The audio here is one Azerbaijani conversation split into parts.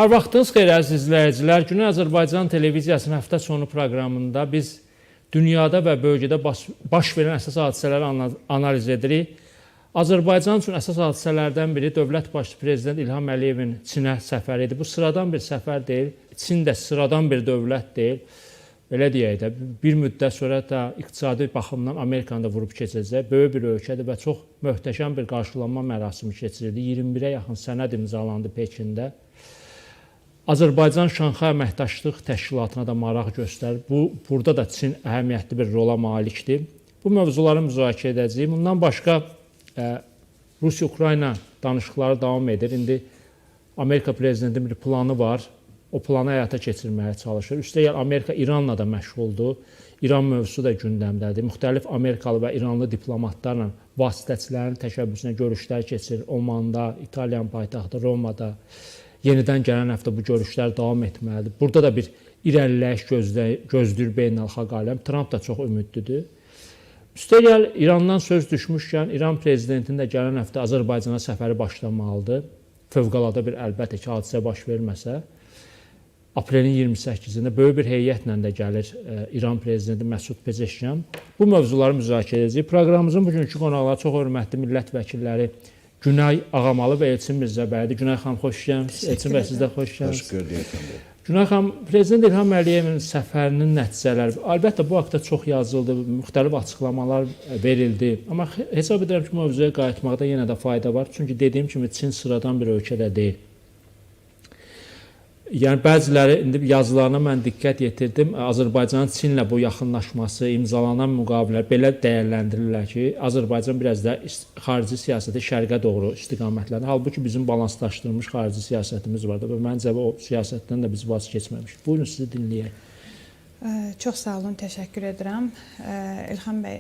Hər vaxtınız xeyir, əziz izləyicilər. Güney Azərbaycan Televiziyasının həftə sonu proqramında biz dünyada və bölgədə baş verən əsas hadisələri analiz edirik. Azərbaycan üçün əsas hadisələrdən biri dövlət başçısı Prezident İlham Əliyevin Çinə səfəri idi. Bu sıradan bir səfər deyil. Çin də sıradan bir dövlət deyil. Belə deyək də, bir müddət sonra da iqtisadi baxımdan Amerikanı da vurub keçəcək. Böyük bir ölkədir və çox möhtəşəm bir qarşılanma mərasimi keçirildi. 21-ə yaxın sənəd imzalandı Pekində. Azərbaycan Şanxay Əməkdaşlıq Təşkilatına da maraq göstərir. Burada da Çin əhəmiyyətli bir rola malikdir. Bu mövzuları müzakirə edəcəyik. Bundan başqa Rusiya-Ukrayna danışıqları davam edir. İndi Amerika prezidentinin bir planı var. O planı həyata keçirməyə çalışır. Üstəgəl Amerika İranla da məşğuldur. İran mövzusu da gündəmdədir. Müxtəlif Amerikalı və İranlı diplomatlarla vasitəçilərin təşəbbüsünə görüşlər keçirir. Omanda, İtaliyanın paytaxtı Romada. Yenidən gələn həftə bu görüşlər davam etməlidir. Burada da bir irəliləyiş gözləyir beynəlxalq aləm. Tramp da çox ümidlidir. Üstəgəl İrandan söz düşmüşkən, İran prezidentinin də gələn həftə Azərbaycana səfəri başlamalıdır. Fövqəladə bir, əlbəttə ki, hadisə baş verməsə. Aprelin 28-də böyük bir heyətlə də gəlir İran prezidenti Məsud Pezeşkiyan. Bu mövzuları müzakirə edəcəyik. Proqramımızın bugünkü qonaqları çox hörmətli millət vəkilləri Günay Ağamalı və Elçin Mirzəbəylidir. Günay xanım, xoş gəlmisiniz. Elçin bəy, siz də xoş gəlmisiniz. Xoş gördük, Elçin bəy. Günay xanım, Prezident İlham Əliyevin səfərinin nəticələri, əlbəttə bu haqda çox yazıldı, müxtəlif açıqlamalar verildi. Amma hesab edirəm ki, mövzuya qayıtmaqda yenə də fayda var. Çünki dediyim kimi Çin sıradan bir ölkə də deyil. Yəni bəziləri indi yazılarına mən diqqət yetirdim. Azərbaycanın Çinlə bu yaxınlaşması, imzalanan müqavilələr belə dəyərləndirirlər ki, Azərbaycan biraz da xarici siyasəti şərqə doğru istiqamətlənir. Halbuki bizim balanslaşdırılmış xarici siyasətimiz var da və məncə o siyasətdən də biz vaz keçməmişik. Buyurun, sizi dinləyək. Çox sağ olun, təşəkkür edirəm. İlham bəy,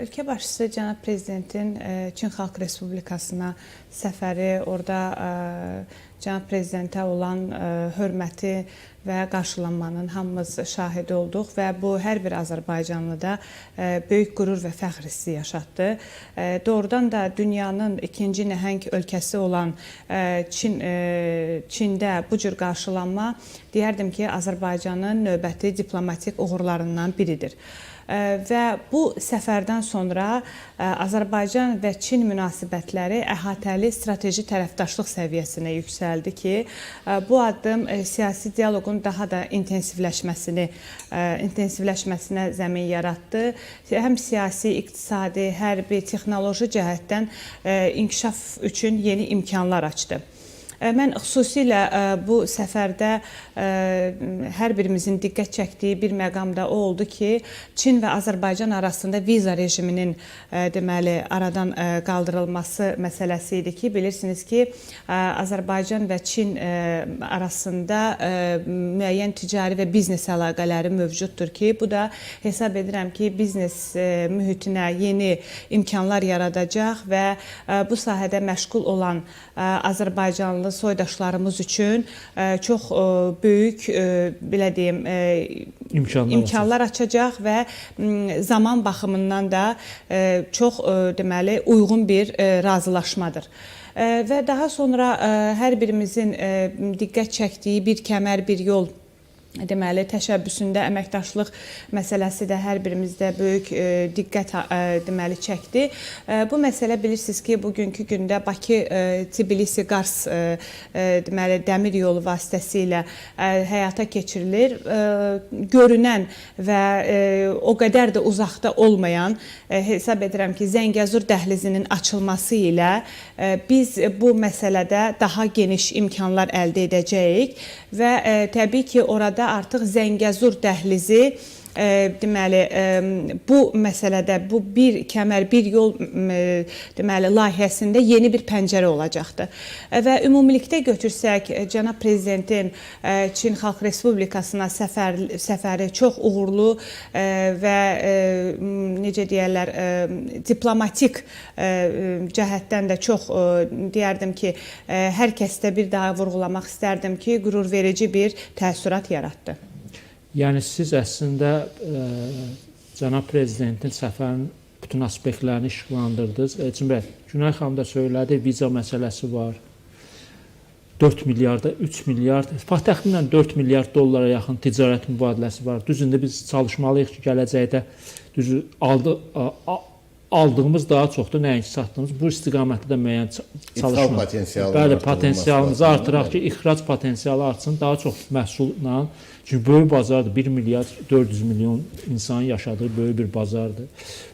ölkə başçısı cənab prezidentin Çin Xalq Respublikasına səfəri, orada cənab prezidentə olan hörməti və qarşılanmanın hamımız şahidi olduq və bu hər bir Azərbaycanlıda böyük qürur və fəxr hissi yaşatdı. Doğrudan da dünyanın ikinci nəhəng ölkəsi olan Çində bu cür qarşılanma, deyərdim ki, Azərbaycanın növbəti diplomatik uğurlarından biridir. Və bu səfərdən sonra Azərbaycan və Çin münasibətləri əhatəli strateji tərəfdaşlıq səviyyəsinə yüksəldi ki, bu addım siyasi dialoqun daha da intensivləşməsinə zəmin yaratdı. Həm siyasi, iqtisadi, hərbi, texnoloji cəhətdən inkişaf üçün yeni imkanlar açdı. Mən xüsusilə bu səfərdə hər birimizin diqqət çəkdiyi bir məqam da o oldu ki, Çin və Azərbaycan arasında viza rejiminin deməli aradan qaldırılması məsələsi idi ki, bilirsiniz ki, Azərbaycan və Çin arasında müəyyən ticari və biznes əlaqələri mövcuddur ki, bu da hesab edirəm ki, biznes mühitinə yeni imkanlar yaradacaq və bu sahədə məşğul olan Azərbaycanlı soydaşlarımız üçün çox böyük, belə deyim, imkanlar açacaq və zaman baxımından da çox deməli uyğun bir razılaşmadır. Və daha sonra hər birimizin diqqət çəkdiyi bir kəmər, bir yol deməli təşəbbüsündə əməkdaşlıq məsələsi də hər birimizdə böyük diqqət deməli çəkdi. Bu məsələ bilirsiniz ki, bugünkü gündə Bakı Tbilisi Qars deməli dəmir yolu vasitəsilə həyata keçirilir. Görünən və o qədər də uzaqda olmayan hesab edirəm ki, Zəngəzur dəhlizinin açılması ilə biz bu məsələdə daha geniş imkanlar əldə edəcəyik və təbii ki, orada artıq Zəngəzur dəhlizi deməli bu məsələdə bu bir kəmər, bir yol deməli layihəsində yeni bir pəncərə olacaqdır. Və ümumilikdə götürsək, cənab prezidentin Çin Xalq Respublikasına səfəri çox uğurlu və necə deyərlər, diplomatik cəhətdən də çox deyərdim ki, hər kəsdə bir daha vurğulamaq istərdim ki, qürurverici bir təəssürat yaratdı. Yəni siz əslində cənab prezidentin səfərinin bütün aspektlərini işıqlandırdınız. Elçin bəy, Günay xanım da söylədi, viza məsələsi var. 4 milyarda 3 milyard, təxminən 4 milyard dollara yaxın ticarət mübadiləsi var. Düz indi biz çalışmalıyıq ki, gələcəkdə düzü aldığımız daha çoxdur, nəinki satdığımız. Bu istiqamətdə də müəyyən çalışma. Potensialını. Bəli, potensialımızı artıraq ki, ixrac potensialı artsın, daha çox məhsulla. Çünki böyük bazardır, 1 milyard 400 milyon insanın yaşadığı böyük bir bazardır.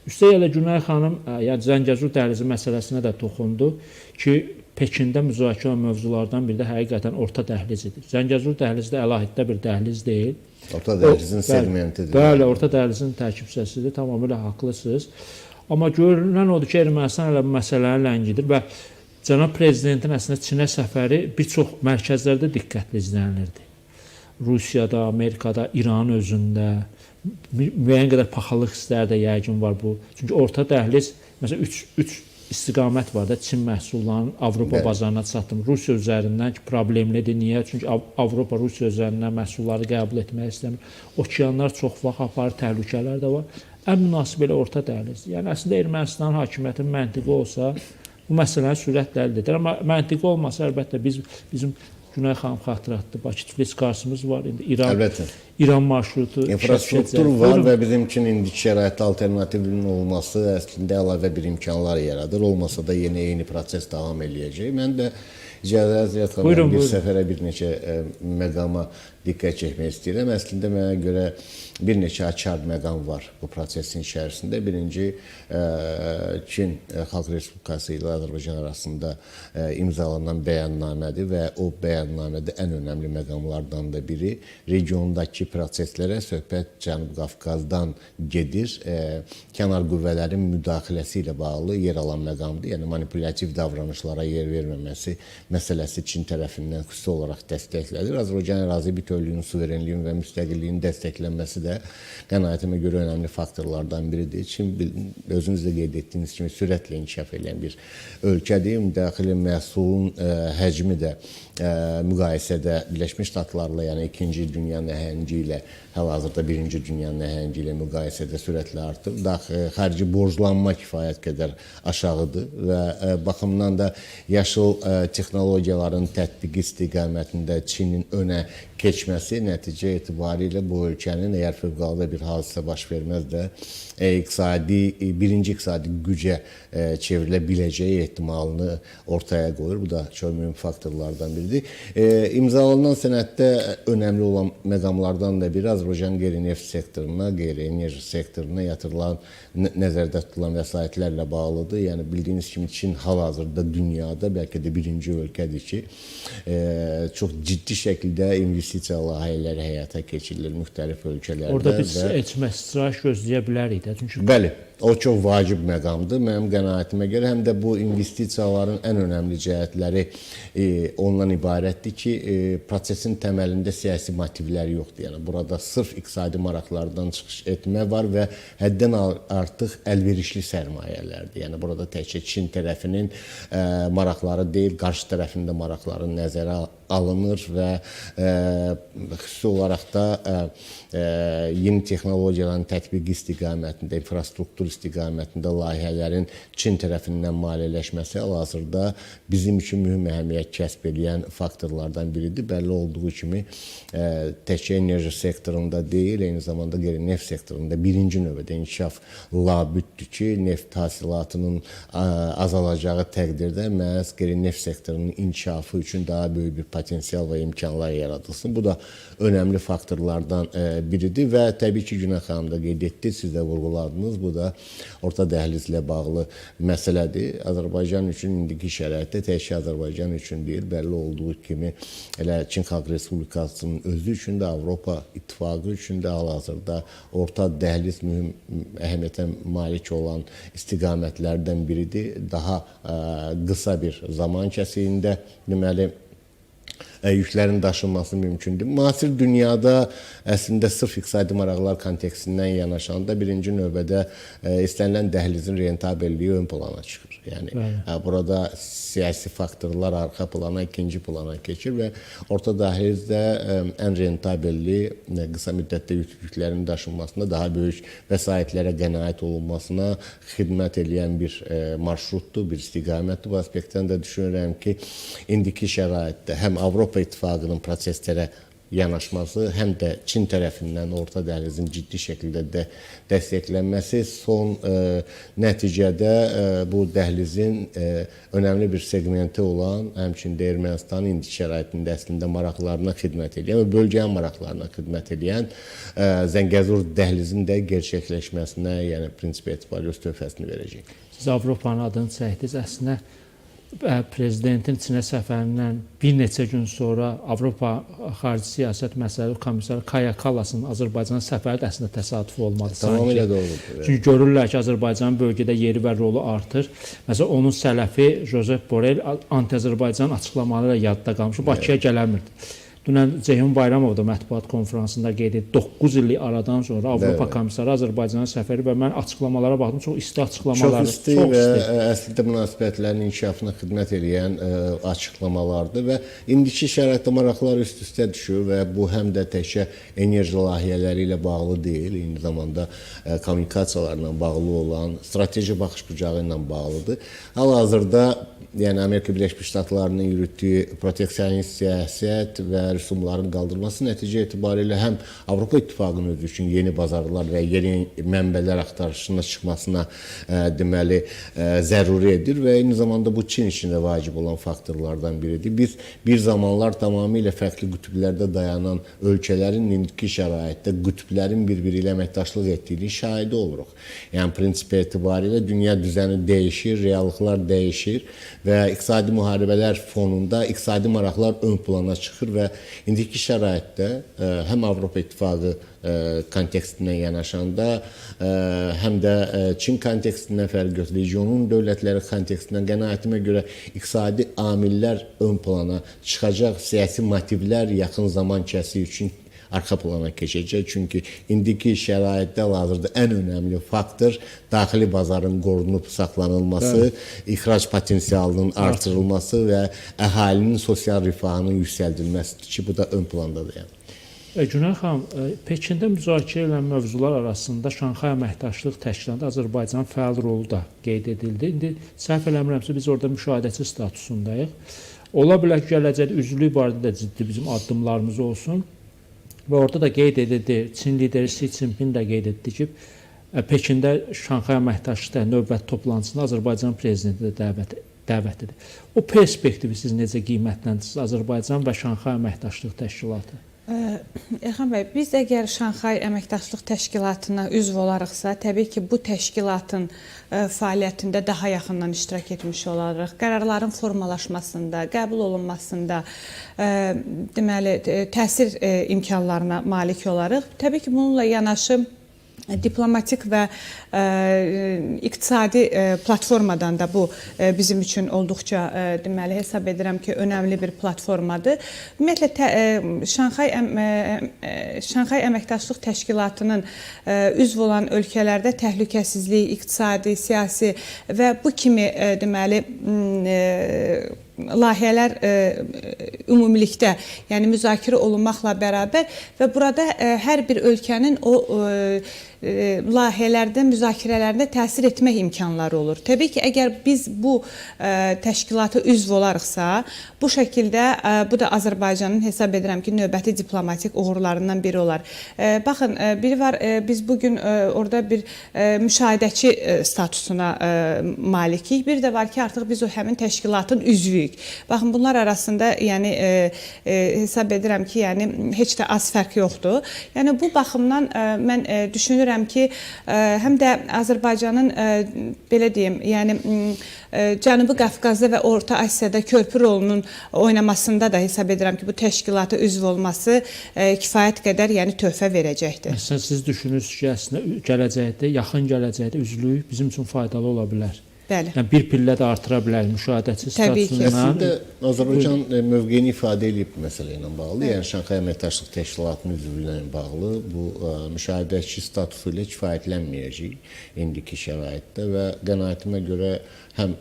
Üstəlik elə Günay xanım, yəni Zəngəzur dəhlizi məsələsinə də toxundu ki, Pekində müzakirə olan mövzulardan biri də həqiqətən orta dəhliz idi. Zəngəzur dəhlizi də əlahiddə bir dəhliz deyil. Orta dəhlizin segmentidir. Bəli, orta dəhlizin tərkib hissəsidir. Tamamilə haqlısınız. Amma görünən odur ki, Ermənistan elə bu məsələni ləngidir və cənab prezidentin əslində Çinə səfəri bir çox mərkəzlərdə diqqətli izlənilirdi. Rusiyada, Amerikada, İranın özündə müəyyən qədər paxallıq hissləri də yəqin var bu. Çünki orta dəhliz, məsələn 3 istiqamət var da Çin məhsullarının Avropa bazarına çatdırma. Rusiya üzərindən ki, problemlidir. Niyə? Çünki Avropa Rusiya üzərindən məhsulları qəbul etmək istəmir. Okeanlar çox vaxt aparır, təhlükələr də var. Ən münasib elə orta dəhlizdir. Yəni əslində Ermənistan hakimiyyətinin məntiqi olsa bu məsələni sürətlə həll edər. Amma məntiqi olmasa əlbəttə bizim Günay xanım xatırlatdı. Bakı-Tiflis Karsımız var. İndi İran, əlbəttə. İran marşrutu infrastruktur var və bizim üçün indiki şəraitdə alternativin olması əslində əlavə bir imkanlar yaradır. Olmasa da yenə eyni proses davam eləyəcək. Mən də icazə xanım bir səfərə bir neçə məqama diqqət çəkmək istəyirəm. Əslində mənə görə bir neçə açar məqam var bu prosesin içərisində. Birinci, Çin Xalq Respublikası ilə Azərbaycan arasında imzalanan bəyannamədir və o bəyannamədə ən önəmli məqamlardan da biri regiondakı proseslərə söhbət Cənub Qafqazdan gedir. Kənar qüvvələrin müdaxiləsi ilə bağlı yer alan məqamdır. Yəni manipulyativ davranışlara yer verməməsi məsələsi Çin tərəfindən xüsusi olaraq dəstəklənir. Azərbaycan ərazi bütövlüyünün, suverenliyinin və müstəqilliyinin dəstəklənməsi də qənaətimə görə önəmli faktorlardan biridir. Çin, özünüz də qeyd etdiyiniz kimi, sürətlə inkişaf edən bir ölkədir. Daxili məhsulun həcmi də müqayisədə Birləşmiş Ştatlarla, yəni ikinci dünya nəhəngi ilə, hal-hazırda birinci dünya nəhəngi ilə müqayisədə sürətlə artır. Xarici borclanma kifayət qədər aşağıdır və baxımdan da yaşıl texnologiyaların tətbiqi istiqamətində Çinin önə keçməsi nəticə etibarilə bu ölkənin, əgər fövqəladə bir hadisə baş verməz də, birinci iqtisadi gücə çevrilə biləcəyi ehtimalını ortaya qoyur. Bu da çox mühüm faktorlardan biridir. İmzalanan sənəddə önəmli olan məqamlardan da biri Azərbaycan qeyri-neft sektoruna, qeyri-enerji sektoruna yatırılan, nəzərdə tutulan vəsaitlərlə bağlıdır. Yəni bildiyiniz kimi Çin hal-hazırda dünyada bəlkə də birinci ölkədir ki, çox ciddi şəkildə investisiya layihələri həyata keçirilir müxtəlif ölkələrdə. Orada biz istirahət gözləyə bilərik də. Çünki bəli, o çox vacib məqamdır mənim qənaətimə görə. Həm də bu investisiyaların ən önəmli cəhətləri ondan ibarətdir ki, prosesin təməlində siyasi motivlər yoxdur. Yəni burada sırf iqtisadi maraqlardan çıxış etmə var və həddən artıq əlverişli sərmayələrdir. Yəni burada təkcə Çin tərəfinin maraqları deyil, qarşı tərəfin də maraqları nəzərə alınır və xüsusi olaraq da yeni texnologiyaların tətbiqi istiqamətində, infrastruktur istiqamətində layihələrin Çin tərəfindən maliyyələşməsi hal-hazırda bizim üçün mühüm əhəmiyyət kəsb edən faktorlardan biridir. Bəlli olduğu kimi təkcə enerji sektorunda deyil, eyni zamanda qeyri-neft sektorunda birinci növbədə inkişaf labüddür ki, neft hasilatının azalacağı təqdirdə məhz qeyri-neft sektorunun inkişafı üçün daha böyük bir potensial və imkanlar yaradılsın. Bu da önəmli faktorlardan biridir və təbii ki, Günay xanım da qeyd etdi, siz də vurğuladınız. Bu da orta dəhlizlə bağlı məsələdir. Azərbaycan üçün indiki şəraitdə təkcə Azərbaycan üçün deyil, bəlli olduğu kimi elə Çin Xalq Respublikasının özü üçün də, Avropa İttifaqı üçün də hal-hazırda orta dəhliz mühüm əhəmiyyətə malik olan istiqamətlərdən biridir. Daha qısa bir zaman kəsiyində deməli yüklərin daşınması mümkündür. Müasir dünyada əslində sırf iqtisadi maraqlar kontekstindən yanaşanda birinci növbədə istənilən dəhlizin rentabelliyi ön plana çıxır. Yəni burada siyasi faktorlar arxa plana, ikinci plana keçir və orta dəhlizdə ən rentabelli qısa müddətdə yüklərin daşınmasında daha böyük vəsaitlərə qənaət olunmasına xidmət eləyən bir marşrutdur, bir istiqamətdir. Bu aspektdən də düşünürəm ki, indiki şəraitdə həm Avropa İttifaqının proseslərə yanaşması, həm də Çin tərəfindən orta dəhlizin ciddi şəkildə də dəstəklənməsi son nəticədə bu dəhlizin önəmli bir seqmenti olan, həmçinin Ermənistanın indiki şəraitində əslində maraqlarına xidmət edən və bölgənin maraqlarına xidmət edən Zəngəzur dəhlizinin də gerçəkləşməsinə, yəni prinsip etibarilə öz töhfəsini verəcək. Siz Avropanın adını çəkdiniz. Əslində prezidentin Çinə səfərindən bir neçə gün sonra Avropa Xarici Siyasət Məsələləri Komissarı Kaya Kallasın Azərbaycana səfəri də əslində təsadüf olmadı sanki. Tamamilə doğrudur. Çünki görürlər ki, Azərbaycanın bölgədə yeri və rolu artır. Məsələn, onun sələfi Josep Borrell anti-Azərbaycan açıqlamaları ilə yadda qalmış, Bakıya gələnmirdi. Dünən Ceyhun Bayramov da mətbuat konfransında qeyd etdi. 9 illik aradan sonra Avropa komissarı Azərbaycana səfəri və mən açıqlamalara baxdım, çox isti açıqlamalar. Çox isti və əslində münasibətlərin inkişafına xidmət eləyən açıqlamalardır və indiki şəraitdə maraqlar üst-üstə düşür və bu həm də təkcə enerji layihələri ilə bağlı deyil, eyni zamanda kommunikasiyalarla bağlı olan strateji baxış bucağı ilə bağlıdır. Hal-hazırda yəni Amerika Birləşmiş Ştatlarının yürütdüyü proteksionist siyasət və rüsumların qaldırılması nəticə etibarilə həm Avropa İttifaqının özü üçün yeni bazarlar və yeni mənbələr axtarışına çıxmasına deməli zəruri edir və eyni zamanda bu Çin üçün də vacib olan faktorlardan biridir. Biz bir zamanlar tamamilə fərqli qütblərdə dayanan ölkələrin indiki şəraitdə qütblərin bir-biri ilə əməkdaşlıq etdiyini şahidi oluruq. Yəni prinsip etibarilə dünya düzəni dəyişir, reallıqlar dəyişir və iqtisadi müharibələr fonunda iqtisadi maraqlar ön plana çıxır və indiki şəraitdə həm Avropa İttifaqı kontekstindən yanaşanda, həm də Çin kontekstindən fərq götürür, regionun dövlətləri kontekstindən qənaətimə görə iqtisadi amillər ön plana çıxacaq, siyasi motivlər yaxın zaman kəsiyi üçün arxa plana keçəcək. Çünki indiki şəraitdə hal-hazırda ən önəmli faktor daxili bazarın qorunub saxlanılması, ixrac potensialının artırılması və əhalinin sosial rifahının yüksəldilməsidir ki, bu da ön plandadır yəni. Günel xanım, Pekində müzakirə edilən mövzular arasında Şanxay Əməkdaşlıq Təşkilatında Azərbaycanın fəal rolu da qeyd edildi. İndi səhv eləmirəmsə biz orada müşahidəçi statusundayıq. Ola bilər ki, gələcəkdə üzvlük barədə də ciddi bizim addımlarımız olsun. Və orada da qeyd edildi, Çin lideri Xi Jinping də qeyd etdi ki, Pekində Şanxay Əməkdaşlıq növbəti toplantısına Azərbaycan prezidenti də dəvət edir. O perspektivi siz necə qiymətləndirirsiniz Azərbaycan və Şanxay Əməkdaşlıq Təşkilatı? Elxan bəy, biz əgər Şanxay Əməkdaşlıq Təşkilatına üzv olarıqsa, təbii ki, bu təşkilatın fəaliyyətində daha yaxından iştirak etmiş olarıq. Qərarların formalaşmasında, qəbul olunmasında deməli təsir imkanlarına malik olarıq. Təbii ki, bununla yanaşı diplomatik və iqtisadi platformadan da bu bizim üçün olduqca deməli hesab edirəm ki, önəmli bir platformadır. Ümumiyyətlə Şanxay Əməkdaşlıq Təşkilatının üzv olan ölkələrdə təhlükəsizlik, iqtisadi, siyasi və bu kimi deməli layihələr ümumilikdə, yəni müzakirə olunmaqla bərabər və burada hər bir ölkənin o layihələrdə, müzakirələrdə təsir etmək imkanları olur. Təbii ki, əgər biz bu təşkilata üzv olarıqsa, bu şəkildə bu da Azərbaycanın hesab edirəm ki, növbəti diplomatik uğurlarından biri olar. Baxın, biri var, biz bugün orada bir müşahidəçi statusuna malikik. Bir də var ki, artıq biz o həmin təşkilatın üzvüyük. Baxın, bunlar arasında yəni hesab edirəm ki, yəni heç də az fərq yoxdur. Yəni bu baxımdan mən düşünürəm ki, həm də Azərbaycanın belə deyim, yəni Cənubi Qafqazda və Orta Asiyada körpü rolunun oynamasında da hesab edirəm ki, bu təşkilata üzv olması kifayət qədər yəni töhfə verəcəkdir. Məsələn, siz düşünürsünüz ki, əslində gələcəkdə, yaxın gələcəkdə üzvlük bizim üçün faydalı ola bilər. Bəli. Yəni bir pillə də artıra bilər müşahidəçi Təbii ki. statusundan. Əslində Azərbaycan mövqeyini ifadə edib bu məsələ ilə bağlı. Yəni Şanxay Əməkdaşlıq Təşkilatının üzvlüyü ilə bağlı bu müşahidəçi statusu ilə kifayətlənməyəcəyik indiki şəraitdə və qənaətimə görə həm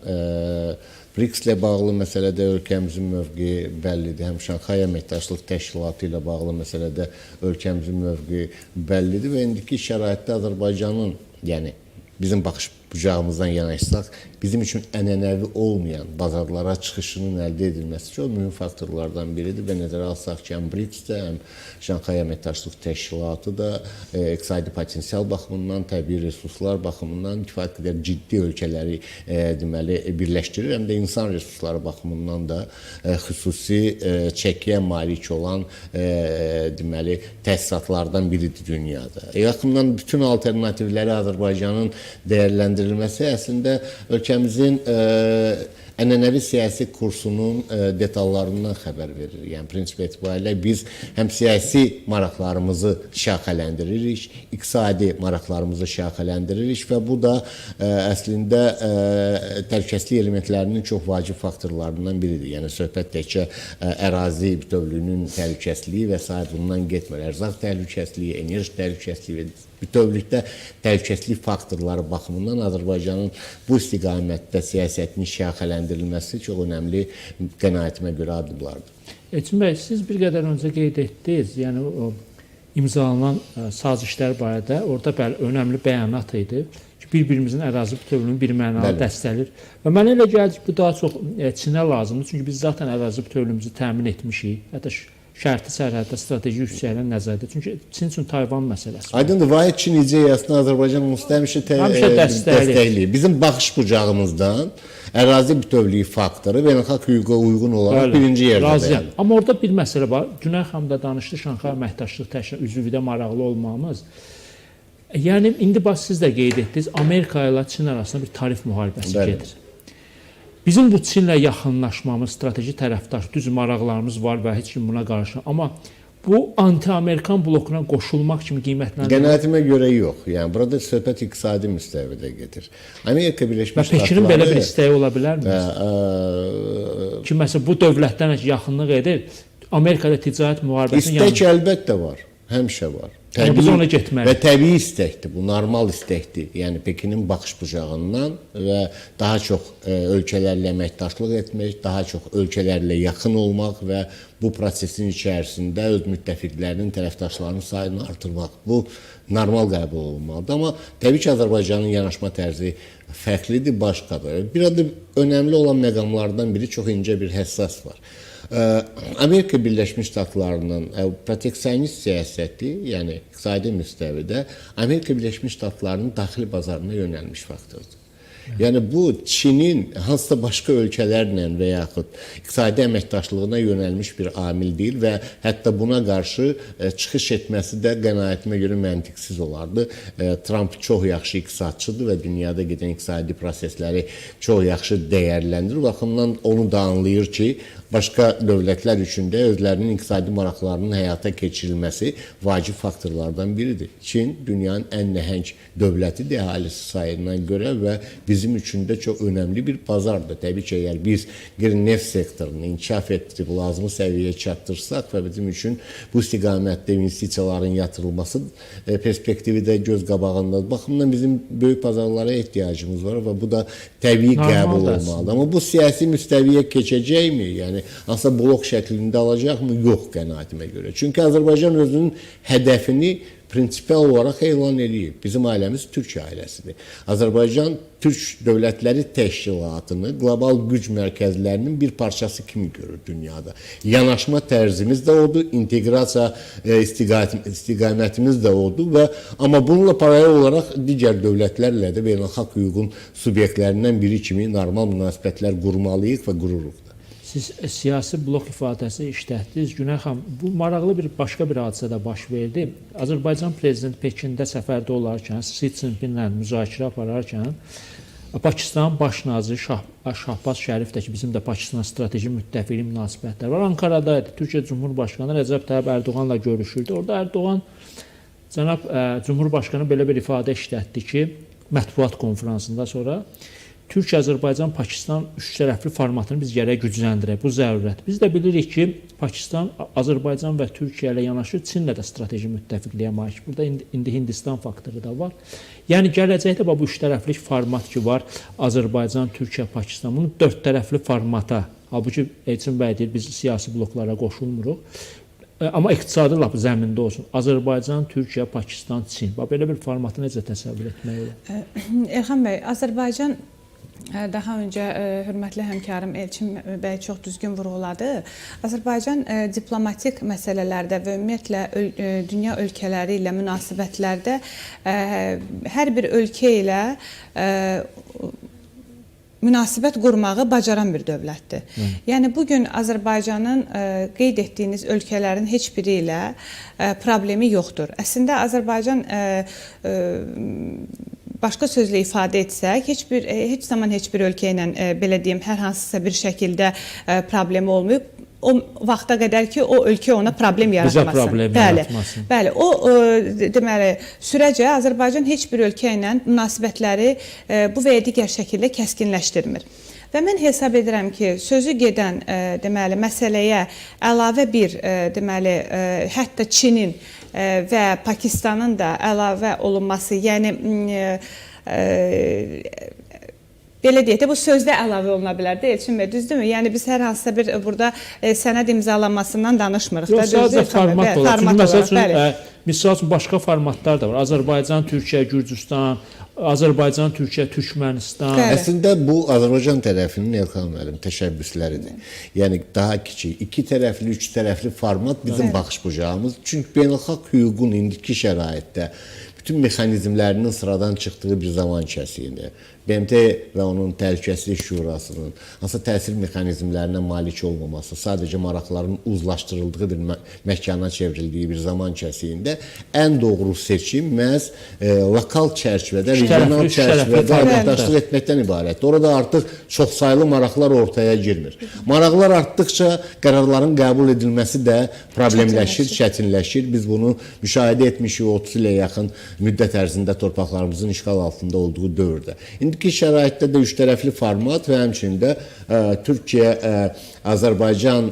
BRICS-lə bağlı məsələdə ölkəmizin mövqeyi bəllidir, həm Şanxay Əməkdaşlıq Təşkilatı ilə bağlı məsələdə ölkəmizin mövqeyi bəllidir və indiki şəraitdə Azərbaycanın, yəni bizim baxış bucağımızdan yanaşsaq, bizim üçün ənənəvi olmayan bazarlara çıxışının əldə edilməsi çox mühüm faktorlardan biridir və nəzərə alsaq ki, həm BRICS-də, həm Şanxay Əməkdaşlıq Təşkilatı da iqtisadi potensial baxımından, təbii resurslar baxımından kifayət qədər ciddi ölkələri deməli birləşdirir, həm də insan resursları baxımından da xüsusi çəkiyə malik olan deməli təsisatlardan biridir dünyada. Yaxından bütün alternativləri Azərbaycanın dəyərləndirilməsi əslində ölkəmizin ənənəvi siyasi kursunun detallarından xəbər verir. Yəni prinsip etibarilə biz həm siyasi maraqlarımızı şaxələndiririk, iqtisadi maraqlarımızı şaxələndiririk və bu da əslində təhlükəsizlik elementlərinin çox vacib faktorlarından biridir. Yəni söhbət təkcə ərazi bütövlüyünün təhlükəsizliyi və sair bundan getmir. Ərzaq təhlükəsizliyi, enerji təhlükəsizliyi və bütövlükdə təhlükəsizlik faktorları baxımından Azərbaycanın bu istiqamətdə siyasətinin şaxələndirilməsi çox önəmli qənaətimə görə addımlardır. Elçin bəy, siz bir qədər öncə qeyd etdiniz, yəni o imzalanan sazişlər barədə orada bəli önəmli bəyanat idi ki, bir-birimizin ərazi bütövlüyünü bir mənalı dəstəkləyir. Və mənə elə gəldi ki, bu daha çox Çinə lazımdır, çünki biz zaten ərazi bütövlüyümüzü təmin etmişik. Hətta şərti sərhəddə strateji yüksələn nəzərdə. Çünki Çin üçün Tayvan məsələsi var. Aydındır, Vahid Çin ideyasını Azərbaycan onsuz həmişə dəstəkləyir. Bizim baxış bucağımızdan ərazi bütövlüyü faktoru beynəlxalq hüquqa uyğun olaraq birinci yerdə razıyam. Amma orada bir məsələ var. Günay xanım da danışdı, Şanxay Əməkdaşlıq Təşkilatı üzvlükdə maraqlı olmamız. Yəni indi bax siz də qeyd etdiniz, Amerika ilə Çin arasında bir tarif müharibəsi gedir. Bizim bu Çinlə yaxınlaşmamız, strateji tərəfdaş, düz maraqlarımız var və heç kim buna qarşı. Amma bu anti-Amerikan blokuna qoşulmaq kimi qiymətləndirir. Qənaətimə görə yox. Yəni burada söhbət iqtisadi müstəvidə gedir. Amerika Birləşmiş Və Pekinin belə bir istəyi ola bilərmi? Ki məsələn bu dövlətdən yaxınlıq edir, Amerikada ticarət müharibəsinin İstək əlbəttə var. Həmişə var. Təbii, biz ona getməliyik. Və təbii istəkdir, bu normal istəkdir. Yəni Pekinin baxış bucağından və daha çox ölkələrlə əməkdaşlıq etmək, daha çox ölkələrlə yaxın olmaq və bu prosesin içərisində öz müttəfiqlərinin, tərəfdaşlarının sayını artırmaq. Bu normal qəbul olunmalıdır. Amma təbii ki, Azərbaycanın yanaşma tərzi fərqlidir, başqadır. Bir adı önəmli olan məqamlardan biri çox incə bir həssas var. Amerika Birləşmiş Ştatlarının proteksionist siyasəti, yəni iqtisadi müstəvidə Amerika Birləşmiş Ştatlarının daxili bazarına yönəlmiş faktordur. Yəni bu Çinin hansısa başqa ölkələrlə və yaxud iqtisadi əməkdaşlığına yönəlmiş bir amil deyil və hətta buna qarşı çıxış etməsi də qənaətimə görə məntiqsiz olardı. Trump çox yaxşı iqtisadçıdır və dünyada gedən iqtisadi prosesləri çox yaxşı dəyərləndirir. O baxımdan onu da anlayır ki, başqa dövlətlər üçün də özlərinin iqtisadi maraqlarının həyata keçirilməsi vacib faktorlardan biridir. Çin dünyanın ən nəhəng dövlətidir əhalisi sayına görə və bizim üçün də çox önəmli bir bazardır. Təbii ki, əgər biz qeyri-neft sektorunu inkişaf etdirib lazımi səviyyəyə çatdırsaq və bizim üçün bu istiqamətdə investisiyaların yatırılması perspektivi də göz qabağındadır. Baxımdan bizim böyük bazarlara ehtiyacımız var və bu da təbii qəbul olmalıdır. Amma bu siyasi müstəviyə keçəcəkmi? Yəni hansısa blok şəklində alacaqmı? Yox, qənaətimə görə. Çünki Azərbaycan özünün hədəfini prinsipial olaraq elan eləyib. Bizim ailəmiz Türk ailəsidir. Azərbaycan Türk Dövlətləri Təşkilatını qlobal güc mərkəzlərinin bir parçası kimi görür dünyada. Yanaşma tərzimiz də odur, inteqrasiya istiqamətimiz də odur və amma bununla paralel olaraq digər dövlətlərlə də beynəlxalq hüququn subyektlərindən biri kimi normal münasibətlər qurmalıyıq və qururuq da. Siz siyasi blok ifadəsi işlətdiniz. Günay xanım, bu maraqlı bir başqa bir hadisə də baş verdi. Azərbaycan prezidenti Pekində səfərdə olarkən, Si Cinpinlə müzakirə apararkən Pakistan baş naziri Şahbaz Şərif də ki, bizim də Pakistan strateji müttəfiqlik münasibətləri var. Ankarada idi. Türkiyə Cumhurbaşqanı Rəcəb Tayyip Ərdoğanla görüşürdü. Orada Ərdoğan cənab Cumhurbaşqanı belə bir ifadə işlətdi ki, mətbuat konfransında sonra Türkiyə, Azərbaycan, Pakistan üçtərəfli formatını biz gərək gücləndirək. Bu zərurət. Biz də bilirik ki, Pakistan, Azərbaycan və Türkiyə ilə yanaşı Çinlə də strateji müttəfiqliyə malik. Burada indi Hindistan faktoru da var. Yəni gələcəkdə bax bu üçtərəflik format ki var, Azərbaycan, Türkiyə, Pakistan, bunu dörd tərəfli formata, halbuki Elçin bəy deyir, biz siyasi bloklara qoşulmuruq. Amma iqtisadi lap zəmində olsun. Azərbaycan, Türkiyə, Pakistan, Çin. Bax belə bir formatı necə təsəvvür etmək olar? Elxan bəy, Azərbaycan daha öncə hörmətli həmkarım Elçin bəy çox düzgün vurğuladı. Azərbaycan diplomatik məsələlərdə və ümumiyyətlə dünya ölkələri ilə münasibətlərdə hər bir ölkə ilə münasibət qurmağı bacaran bir dövlətdir. Yəni bu gün Azərbaycanın qeyd etdiyiniz ölkələrin heç biri ilə problemi yoxdur. Əslində Azərbaycan başqa sözlə ifadə etsək, heç zaman heç bir ölkə ilə belə deyim, hər hansısa bir şəkildə problemi olmayıb. O vaxta qədər ki, o ölkə ona problem yaratmasın. Bizə problem yaratmasın. Bəli, o deməli, sürəcə Azərbaycan heç bir ölkə ilə münasibətləri bu və ya digər şəkildə kəskinləşdirmir. Və mən hesab edirəm ki, sözü gedən deməli məsələyə əlavə bir deməli hətta Çinin və Pakistanın da əlavə olunması, yəni belə deyək də, bu sözdə əlavə oluna bilər də, Elçin bəy, düzdürmü? Yəni biz hər hansısa bir burada sənəd imzalanmasından danışmırıq da, Yox, sadəcə format olaraq. Çünki məsəl üçün, misal üçün başqa formatlar da var. Azərbaycan, Türkiyə, Gürcüstan, Azərbaycan, Türkiyə, Türkmənistan. Bəli. Əslində bu Azərbaycan tərəfinin Elxan müəllim təşəbbüsləridir. Yəni daha kiçik, iki tərəfli, üç tərəfli format bizim baxış bucağımız. Çünki beynəlxalq hüququn indiki şəraitdə bütün mexanizmlərinin sıradan çıxdığı bir zaman kəsiyində BMT və onun Təhlükəsizlik Şurasının hansısa təsir mexanizmlərinə malik olmaması, sadəcə maraqların uzlaşdırıldığı bir məkana çevrildiyi bir zaman kəsiyində ən doğru seçim məhz lokal çərçivədə, regional çərçivədə əməkdaşlıq etməkdən ibarətdir. Orada artıq çoxsaylı maraqlar ortaya girmir. Maraqlar artdıqca qərarların qəbul edilməsi də problemləşir, çətinləşir. Biz bunu müşahidə etmişik 30 ilə yaxın müddət ərzində torpaqlarımızın işğal altında olduğu dövrdə. İndiki şəraitdə də üçtərəfli format və həmçinin də Türkiyə, Azərbaycan,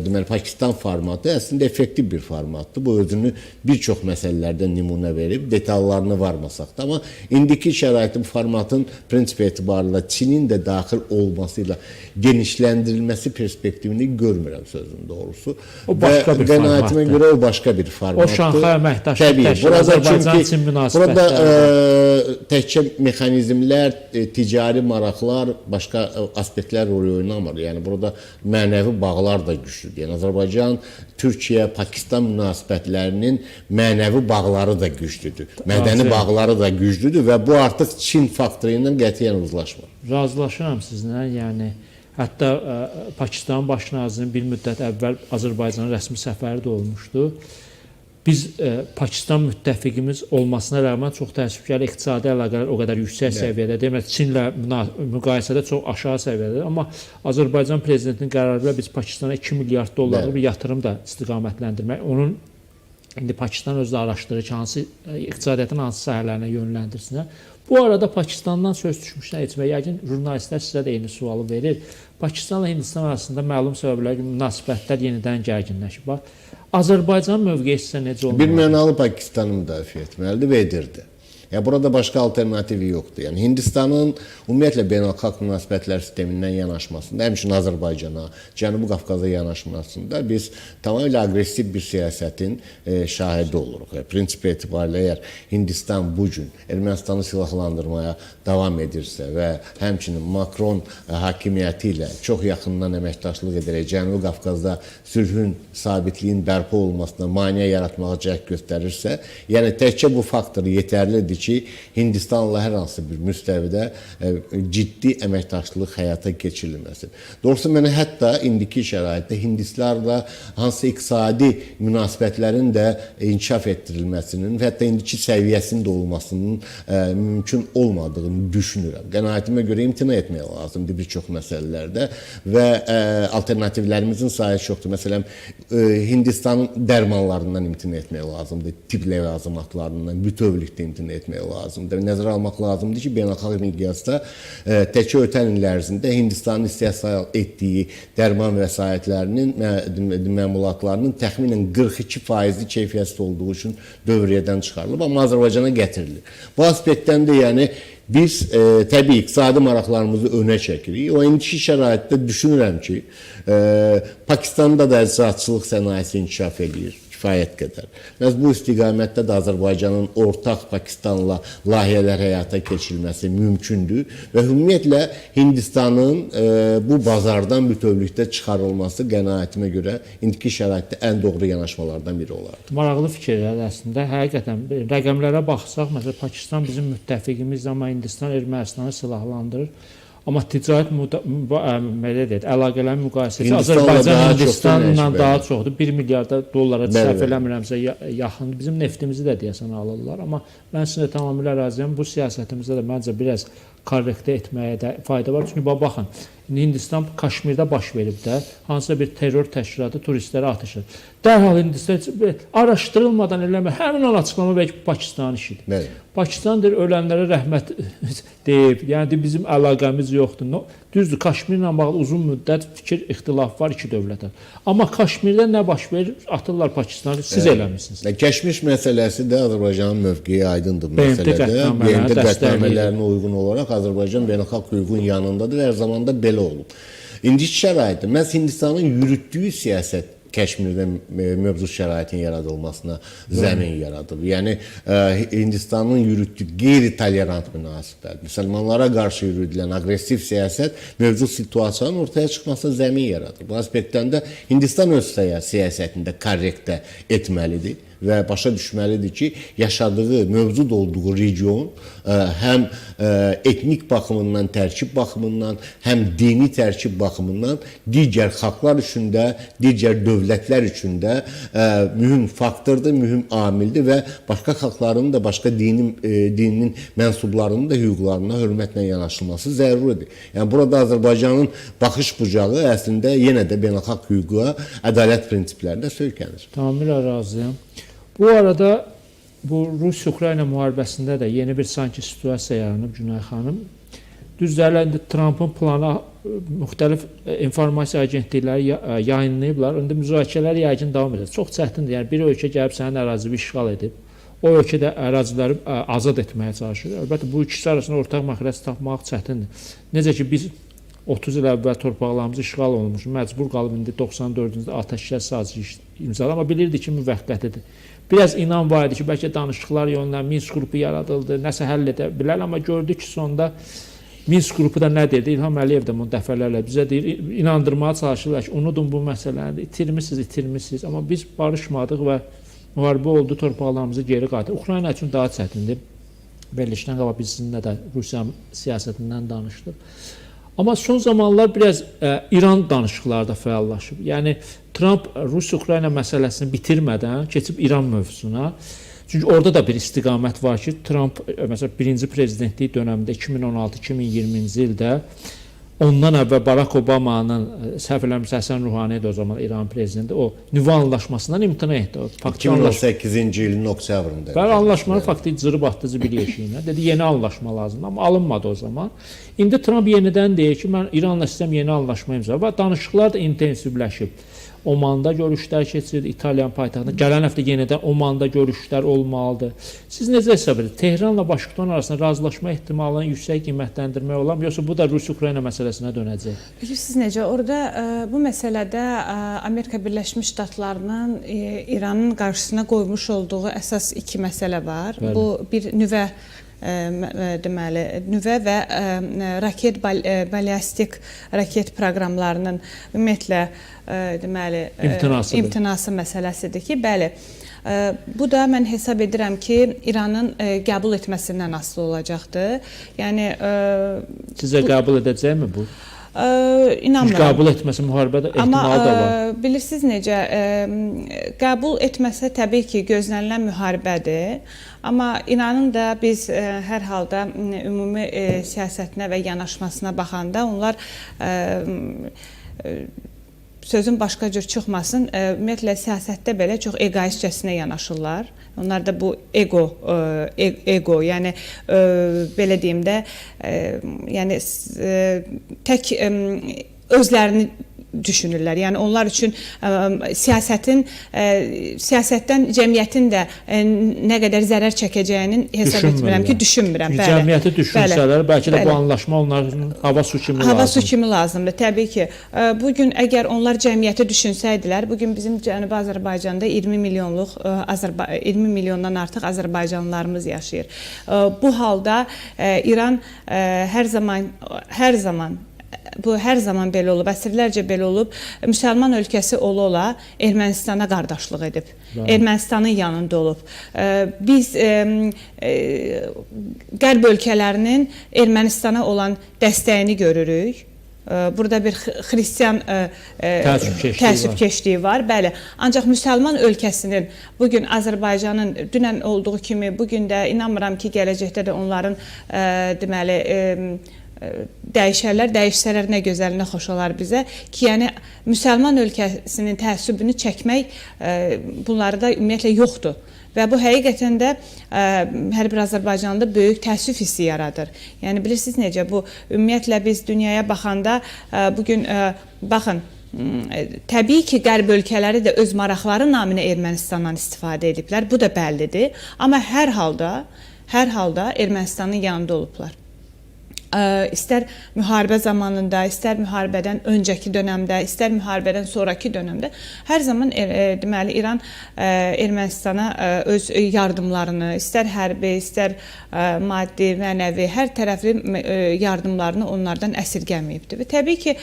deməli Pakistan formatı əslində effektiv bir formatdır. Bu özünü bir çox məsələlərdə nümunə verib, detallarını varmasaq da, amma indiki şəraitdə bu formatın prinsip etibarıyla Çinin də daxil olması ilə genişləndirilməsi perspektivini görmürəm sözün doğrusu. O başqa bir formatdır. Qənaətimə görə o başqa bir formatdır. O Şanxay əməkdaşlıq təşkilatı, Azərbaycan-Çin münasibətləri. Burada təkcə mexanizmlər, ticari maraqlar, başqa aspektlər rol oynamır. Yəni burada mənəvi bağlar da güclüdür. Yəni Azərbaycan, Türkiyə, Pakistan münasibətlərinin mənəvi bağları da güclüdür. Mədəni bağları da güclüdür və bu artıq Çin faktoru ilə qətiyyən uzlaşmır. Razılaşıram sizinlə. Yəni hətta Pakistanın baş nazirinin bir müddət əvvəl Azərbaycana rəsmi səfəri də olmuşdu. Biz Pakistan müttəfiqimiz olmasına rəğmən çox təəssüf ki, iqtisadi əlaqələr o qədər yüksək səviyyədə deyil. Çinlə müqayisədə çox aşağı səviyyədədir. Amma Azərbaycan prezidentinin qərarı ilə biz Pakistana 2 milyard dollarlıq bir yatırım da istiqamətləndirmək. Onun indi Pakistan özü də araşdırır ki, hansı iqtisadiyyatın hansı sahələrinə yönləndirsinlər. Bu arada Pakistandan söz düşmüşlər etmək, yəqin jurnalistlər sizə də eyni sualı verir. Pakistanla Hindistan arasında məlum səbəblərə münasibətlər yenidən gərginləşib. Bax, Azərbaycan mövqeyi sizə necə olmalıdır? Bir mənalı Pakistanı müdafiə etməlidir və edirdi. Yəni burada başqa alternativi yoxdur. Yəni Hindistanın ümumiyyətlə beynəlxalq münasibətlər sistemindən yanaşmasında, həmçinin Azərbaycana, Cənubi Qafqaza yanaşmasında biz tamamilə aqressiv bir siyasətin şahidi oluruq. Yəni, prinsip etibarilə əgər Hindistan bu gün Ermənistanı silahlandırmaya davam edirsə və həmçinin Makron hakimiyyəti ilə çox yaxından əməkdaşlıq edərək Cənubi Qafqazda sülhün, sabitliyin bərpa olunmasına maneə yaratmağa cəhd göstərirsə, yəni təkcə bu faktor yetərlidir ki, Hindistanla hər hansı bir müstəvidə ciddi əməkdaşlıq həyata keçirilməsin. Doğrusu mənə hətta indiki şəraitdə Hindislarla hansı iqtisadi münasibətlərin də inkişaf etdirilməsinin və hətta indiki səviyyəsinin də olmasının mümkün olmadığını düşünürəm. Qənaətimə görə imtina etmək lazımdır bir çox məsələlərdə və alternativlərimizin sayı çoxdur. Məsələn, Hindistanın dərmanlarından imtina etmək lazımdır, tibb ləvazimatlarından bütövlükdə imtina etmək etmək lazımdır. Nəzərə almaq lazımdır ki, beynəlxalq miqyasda təkcə ötən illər ərzində Hindistanın istehsal etdiyi dərman vəsaitlərinin, məmulatlarının təxminən 42%-i keyfiyyətsiz olduğu üçün dövriyyədən çıxarılıb, amma Azərbaycana gətirilir. Bu aspektdən də yəni biz təbii iqtisadi maraqlarımızı önə çəkirik. O indiki şəraitdə düşünürəm ki, Pakistanda da eczacılıq sənayesi inkişaf eləyir kifayət qədər. Məhz bu istiqamətdə də Azərbaycanın ortaq Pakistanla layihələr həyata keçirilməsi mümkündür və ümumiyyətlə Hindistanın bu bazardan bütövlükdə çıxarılması qənaətimə görə indiki şəraitdə ən doğru yanaşmalardan biri olardı. Maraqlı fikirlər əslində. Həqiqətən rəqəmlərə baxsaq, məsələn, Pakistan bizim müttəfiqimizdir, amma Hindistan Ermənistanı silahlandırır. Amma ticarət belə deyək, əlaqələrin müqayisəsi Azərbaycan Hindistanla daha çoxdur. 1 milyarda dollara səhv eləmirəmsə yaxındır. Bizim neftimizi də deyəsən alırlar. Amma mən sizinlə tamamilə razıyam. Bu siyasətimizdə də məncə biraz korrektə etməyə də fayda var. Çünki baxın, Hindistan Kaşmirdə baş verib də, hansısa bir terror təşkilatı turistlərə atəş edir. Dərhal Hindistan araşdırılmadan eləmir. Həmin o açıqlama bəlkə Pakistanın işidir. Bəli. Pakistan deyir, ölənlərə rəhmət deyib. Yəni bizim əlaqəmiz yoxdur. Düzdür, Kaşmirlə bağlı uzun müddət fikir ixtilafı var iki dövlətə. Amma Kaşmirdə nə baş verir? Atırlar Pakistanı, siz eləmisiniz. Kəşmir məsələsi də Azərbaycanın mövqeyi aydındır bu məsələdə. BMT qətnamələrinə uyğun olaraq Azərbaycan beynəlxalq hüququn yanındadır və hər zaman da belə olub. İndiki şəraitdə məhz Hindistanın yürütdüyü siyasət Kəşmirdə mövcud şəraitin yaradılmasına zəmin yaradıb. Yəni Hindistanın yürütdüyü qeyri-tolerant münasibət, müsəlmanlara qarşı yürüdülən aqressiv siyasət mövcud situasiyanın ortaya çıxmasına zəmin yaradır. Bu aspektdən də Hindistan öz siyasətində korrektə etməlidir və başa düşməlidir ki, yaşadığı, mövcud olduğu region həm etnik baxımından, tərkib baxımından, həm dini tərkib baxımından digər xalqlar üçün də, digər dövlətlər üçün də mühüm faktordur, mühüm amildir və başqa xalqların da, başqa dininin mənsublarının da hüquqlarına hörmətlə yanaşılması zəruridir. Yəni burada Azərbaycanın baxış bucağı əslində yenə də beynəlxalq hüquqa, ədalət prinsiplərinə söykənir. Tamamilə razıyam. Bu arada bu Rusiya-Ukrayna müharibəsində də yeni bir sanki situasiya yaranıb Günay xanım. Düzdür, hələ indi Trampın planı müxtəlif informasiya agentlikləri yayınlayıblar. İndi müzakirələr yəqin davam edir. Çox çətindir. Yəni bir ölkə gəlib sənin ərazini işğal edib, o ölkə də əraziləri azad etməyə çalışır. Əlbəttə bu ikisi arasında ortaq məxrəc tapmaq çətindir. Necə ki biz 30 il əvvəl torpaqlarımız işğal olunmuş, məcbur qalıb indi 94-cü atəşkəs sazişi imzaladı, amma bilirdi ki, müvəqqətidir. Biraz inan var idi ki, bəlkə danışıqlar yolundan Minsk qrupu yaradıldı, nəsə həll edə bilər, amma gördük ki, sonda Minsk qrupu da nə dedi? İlham Əliyev də bunu dəfələrlə bizə deyir, inandırmağa çalışırlar ki, unudun bu məsələni, itirmisiniz, itirmisiniz, amma biz barışmadıq və müharibə oldu, torpaqlarımızı geri qaytardı. Ukrayna üçün daha çətindir. Verilişdən qabaq biz sizinlə də Rusiya siyasətindən danışdıq. Amma son zamanlar biraz İran danışıqları da fəallaşıb. Yəni Tramp Rusiya-Ukrayna məsələsini bitirmədən keçib İran mövzusuna. Çünki orada da bir istiqamət var ki, Tramp məsələn birinci prezidentlik dönəmində 2016-2020-ci ildə ondan əvvəl Barack Obamanın, səhv eləmirəmsə Həsən Ruhani idi o zaman İran prezidenti, o nüvə anlaşmasından imtina etdi. O faktiki 2018-ci ilin oktyabrında. Bəli, anlaşmanı faktiki cırıb atdı bir yeşiyinə. Dedi yeni anlaşma lazımdır, amma alınmadı o zaman. İndi Tramp yenidən deyir ki, mən İranla istəyirəm yeni anlaşma imzalayım və danışıqlar da intensivləşib. Omanda görüşlər keçirildi, İtaliyanın paytaxtında. Gələn həftə yenidən Omanda görüşlər olmalıdır. Siz necə hesab edirsiniz? Tehranla Vaşinqton arasında razılaşma ehtimalını yüksək qiymətləndirmək olarmı, yoxsa bu da Rusiya-Ukrayna məsələsinə dönəcək? Bilirsiniz necə, orada bu məsələdə Amerika Birləşmiş Ştatlarının İranın qarşısına qoymuş olduğu əsas iki məsələ var. Bəli. Bu bir nüvə deməli nüvə və raket ballistik raket proqramlarının ümumiyyətlə deməli imtinası məsələsidir ki, bəli. Bu da mən hesab edirəm ki, İranın qəbul etməsindən asılı olacaqdır. Yəni sizcə qəbul edəcəkmi bu? İnanmıram. Qəbul etməsi müharibədə ehtimalı da var. Amma bilirsiniz necə, qəbul etməsə təbii ki, gözlənilən müharibədir. Amma İranın da biz hər halda ümumi siyasətinə və yanaşmasına baxanda onlar sözüm başqa cür çıxmasın, ümumiyyətlə siyasətdə belə çox egoistcəsinə yanaşırlar. Onlar da bu ego, ego, yəni belə deyim də, yəni tək özlərini düşünürlər. Yəni onlar üçün siyasətin siyasətdən cəmiyyətin də nə qədər zərər çəkəcəyinin hesab etmirəm ki, düşünmürəm. Bəli. Cəmiyyəti düşünsələr, bəlkə də bu anlaşma onların hava su kimi lazımdır. Hava su kimi lazımdır, təbii ki. Bu gün əgər onlar cəmiyyəti düşünsəydilər, bu gün bizim Cənubi Azərbaycanda 20 milyonluq 20 milyondan artıq azərbaycanlılarımız yaşayır. Bu halda İran hər zaman bu hər zaman belə olub, əsrlərcə belə olub. Müsəlman ölkəsi ola-ola Ermənistana qardaşlıq edib. Bəli. Ermənistanın yanında olub. Biz Qərb ölkələrinin Ermənistana olan dəstəyini görürük. Burada bir xristian təəssübkeşliyi var. Bəli. Ancaq müsəlman ölkəsinin bugün Azərbaycanın dünən olduğu kimi bugün də inanmıram ki, gələcəkdə də onların deməli dəyişərlər, dəyişsələr nə gözəl, nə xoş olar bizə ki, yəni müsəlman ölkəsinin təəssübünü çəkmək bunlarda ümumiyyətlə yoxdur. Və bu həqiqətən də hər bir Azərbaycanlıda böyük təəssüf hissi yaradır. Yəni bilirsiniz necə, bu ümumiyyətlə biz dünyaya baxanda bugün baxın, təbii ki, Qərb ölkələri də öz maraqları naminə Ermənistandan istifadə ediblər. Bu da bəllidir. Amma hər halda Ermənistanın yanında olublar. İstər müharibə zamanında, istər müharibədən öncəki dönəmdə, istər müharibədən sonrakı dönəmdə hər zaman deməli İran Ermənistana öz yardımlarını, istər hərbi, istər maddi, mənəvi, hər tərəfli yardımlarını onlardan əsirgəməyibdir. Və təbii ki,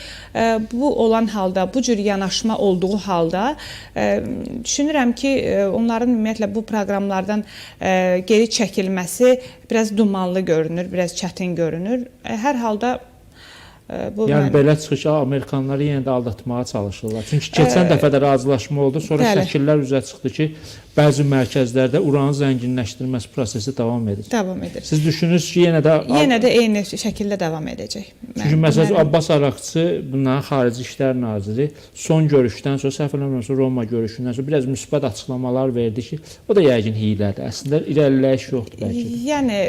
bu olan halda, bu cür yanaşma olduğu halda düşünürəm ki, onların ümumiyyətlə bu proqramlardan geri çəkilməsi biraz dumanlı görünür, biraz çətin görünür. Hər halda bu yəni belə çıxır ki, Amerikanları yenə də aldatmağa çalışırlar. Çünki keçən dəfə də razılaşma oldu. Sonra bəli, şəkillər üzə çıxdı ki, bəzi mərkəzlərdə uranın zənginləşdirilməsi prosesi davam edir. Davam edir. Siz düşünürsünüz ki, yenə də eyni şəkildə davam edəcək. Çünki məsələn Abbas Araqçı, bunların Xarici İşlər Naziri son görüşdən sonra, səhv eləmirəmsə Roma görüşündən sonra biraz müsbət açıqlamalar verdi ki, o da yəqin hiylədir. Əslində irəliləyiş yoxdur bəlkə də. Yəni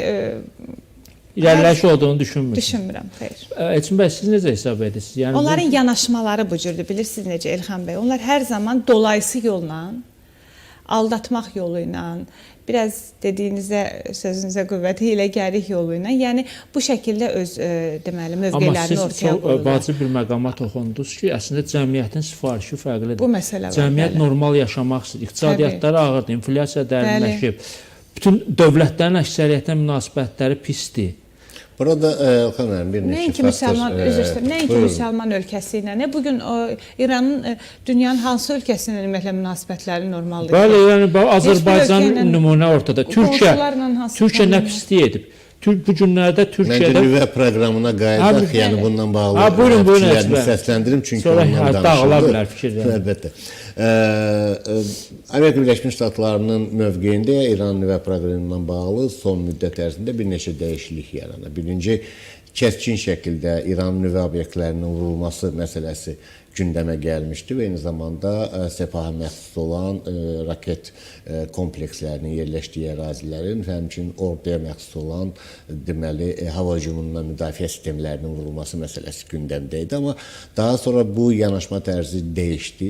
İrəliləyiş olduğunu düşünmürsünüz? Düşünmürəm, xeyr. Elçin bəy, siz necə hesab edirsiniz? Yəni onların yanaşmaları bu cürdür, bilirsiniz necə Elxan bəy? Onlar hər zaman dolayısı yolla, aldatmaq yolu ilə, biraz dediyinizə, sözünüzə qüvvət, hiyləgərlik yolu ilə, yəni bu şəkildə öz deməli mövqelərini ortaya qoyurlar. Amma siz çox vacib bir məqama toxundunuz ki, əslində cəmiyyətin sifarişi fərqlidir. Bu məsələ var. Cəmiyyət normal yaşamaq istəyir, iqtisadiyyatları ağırdır, inflyasiya dərinləşib. Bütün dövlətlərin əksəriyyətinə münasibətləri pisdir. Burada Elxan müəllim, bir neçə faktor... Nəinki müsəlman ölkəsi ilə, nə bugün İranın dünyanın hansı ölkəsi ilə ümumiyyətlə münasibətləri normaldır? Bəli, yəni Azərbaycan nümunə ortada. Türkiyə nə pislik edib? Bu günlərdə Türkiyədə... Məncə nüvə proqramına qayıdaq, yəni bundan bağlı fikirlərimi səsləndirim, çünki ondan danışıldı. Dağıla bilər fikirlər. Əlbəttə. Amerika Birləşmiş Ştatlarının mövqeyində İran nüvə proqramından bağlı son müddət ərzində bir neçə dəyişiklik yaranır. Birinci, kəskin şəkildə İran nüvə obyektlərinin vurulması məsələsi gündəmə gəlmişdi və eyni zamanda Sepaha məxsus olan raket komplekslərinin yerləşdiyi ərazilərin, həmçinin orduya məxsus olan deməli hava hücumundan müdafiə sistemlərinin vurulması məsələsi gündəmdə idi. Amma daha sonra bu yanaşma tərzi dəyişdi,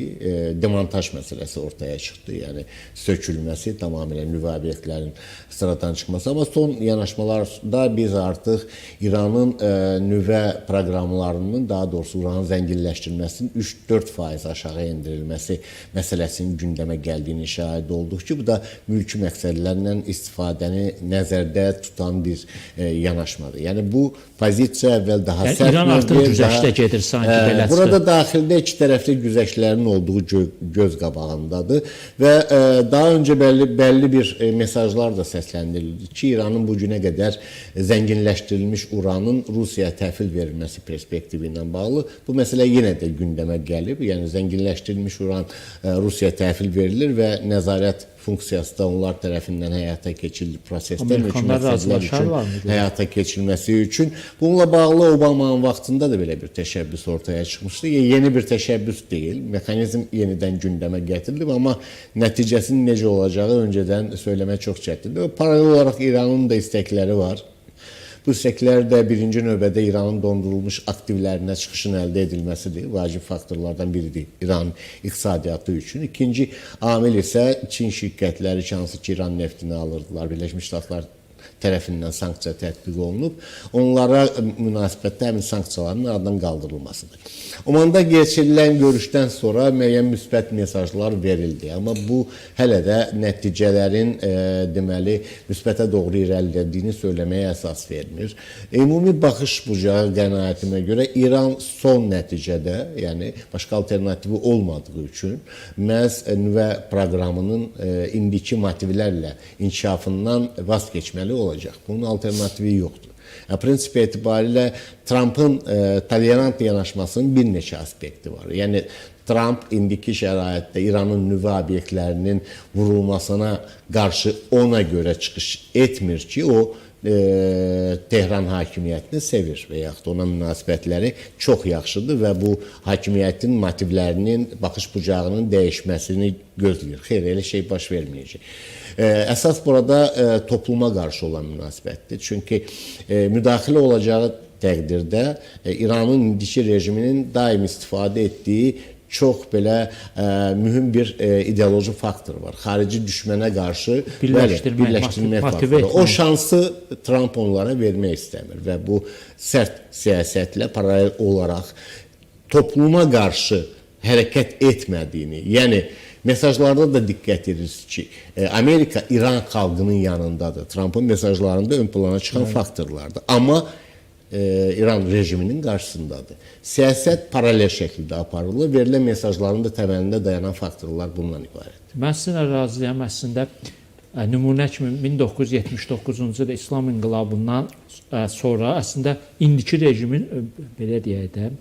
demontaj məsələsi ortaya çıxdı, yəni sökülməsi, tamamilə nüvə obyektlərinin sıradan çıxması. Amma son yanaşmalarda biz artıq İranın nüvə proqramlarının, daha doğrusu uranın zənginləşdirilməsinin 3-4% aşağı endirilməsi məsələsinin gündəmə gəldiyini şahid olduq ki, bu da mülki məqsədlərlə istifadəni nəzərdə tutan bir yanaşmadır. Yəni bu pozisiya əvvəl daha yəni, sərt. İran artıq güzəştə gedir sanki belə çıxır. Burada daxildə iki tərəfli güzəştlərin olduğu göz qabağındadır və daha öncə bəlli bir mesajlar da səsləndirildi ki, İranın bu günə qədər zənginləşdirilmiş uranın Rusiyaya təhvil verilməsi perspektivi ilə bağlı bu məsələ yenə də gündəmə gündəmə gəlib. Yəni zənginləşdirilmiş uran Rusiya təhvil verilir və nəzarət funksiyası da onlar tərəfindən həyata keçirilir prosesdə mülki məqsədlər üçün həyata keçirilməsi üçün. Bununla bağlı Obamanın vaxtında da belə bir təşəbbüs ortaya çıxmışdı. Yeni bir təşəbbüs deyil. Mexanizm yenidən gündəmə gətirilib, amma nəticəsinin necə olacağı öncədən söyləmək çox çətindir. Paralel olaraq İranın da istəkləri var. Bu istəklər də birinci növbədə İranın dondurulmuş aktivlərinə çıxışın əldə edilməsidir. Vacib faktorlardan biridir İranın iqtisadiyyatı üçün. İkinci amil isə Çin şirkətləri ki, hansı ki İran neftini alırdılar, Birləşmiş Ştatlar tərəfindən sanksiya tətbiq olunub. Onlara münasibətdə həmin sanksiyaların aradan qaldırılmasıdır. Omanda keçirilən görüşdən sonra müəyyən müsbət mesajlar verildi. Amma bu hələ də nəticələrin deməli müsbətə doğru irəlilədiyini söyləməyə əsas vermir. Ümumi baxış bucağı qənaətimə görə İran son nəticədə, yəni başqa alternativi olmadığı üçün məhz nüvə proqramının indiki motivlərlə inkişafından vaz keçməli olacaq. Bunun alternativi yoxdur. Yəni, prinsip etibarilə Trumpın tolerant yanaşmasının bir neçə aspekti var. Yəni Trump indiki şəraitdə İranın nüvə obyektlərinin vurulmasına qarşı ona görə çıxış etmir ki, o Tehran hakimiyyətini sevir və yaxud da ona münasibətləri çox yaxşıdır və bu hakimiyyətin motivlərinin, baxış bucağının dəyişməsini gözləyir. Xeyr, elə şey baş verməyəcək. Əsas burada topluma qarşı olan münasibətdir. Çünki müdaxilə olacağı təqdirdə İranın indiki rejiminin daim istifadə etdiyi çox belə mühüm bir ideoloji faktor var. Xarici düşmənə qarşı birləşdirmək faktoru. O şansı Trump onlara vermək istəmir və bu sərt siyasətlə paralel olaraq topluma qarşı hərəkət etmədiyini, yəni mesajlarda da diqqət edirsiniz ki, Amerika İran xalqının yanındadır. Trumpın mesajlarında ön plana çıxan faktorlardır. Amma İran rejiminin qarşısındadır. Siyasət paralel şəkildə aparılır. Verilən mesajların da təməlində dayanan faktorlar bundan ibarətdir. Mən sizinlə razıyam. Əslində nümunə kimi 1979-cu ildə İslam inqilabından sonra əslində indiki rejimin belə deyək də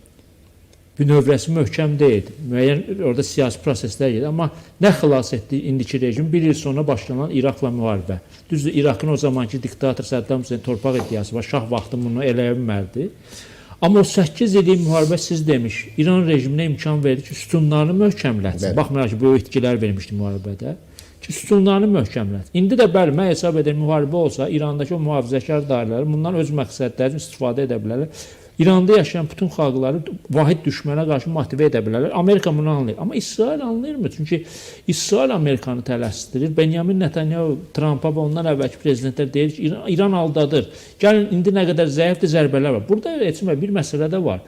bünövrəsi möhkəm deyildi. Müəyyən orada siyasi proseslər gedir. Amma nə xilas etdi indiki rejim? Bir il sonra başlanan İraqla müharibə. Düzdür, İraqın o zamanki diktator Səddam Hüseyn torpaq iddiası var. Şah vaxtı bunu eləyə bilmərdi. Amma o 8 illik müharibə siz demiş, İran rejiminə imkan verdi ki, sütunlarını möhkəmlətsin. Baxmayaraq ki, böyük itkilər vermişdi müharibədə. Ki, sütunlarını möhkəmlətsin. İndi də bəli, mən hesab edirəm, müharibə olsa, İrandakı o mühafizəkar dairələr bundan öz məqsədləri üçün istifadə edə bilərlər. İranda yaşayan bütün xalqları vahid düşmənə qarşı motivə edə bilərlər. Amerika bunu anlayır. Amma İsrail anlayırmı? Çünki İsrail Amerikanı tələsdirir. Benyamin Netanyahu Trumpa və ondan əvvəlki prezidentlər deyir ki, İran aldadır. Gəlin indi nə qədər zəifdir zərbələr var. Burada Elçin bəy bir məsələ də var.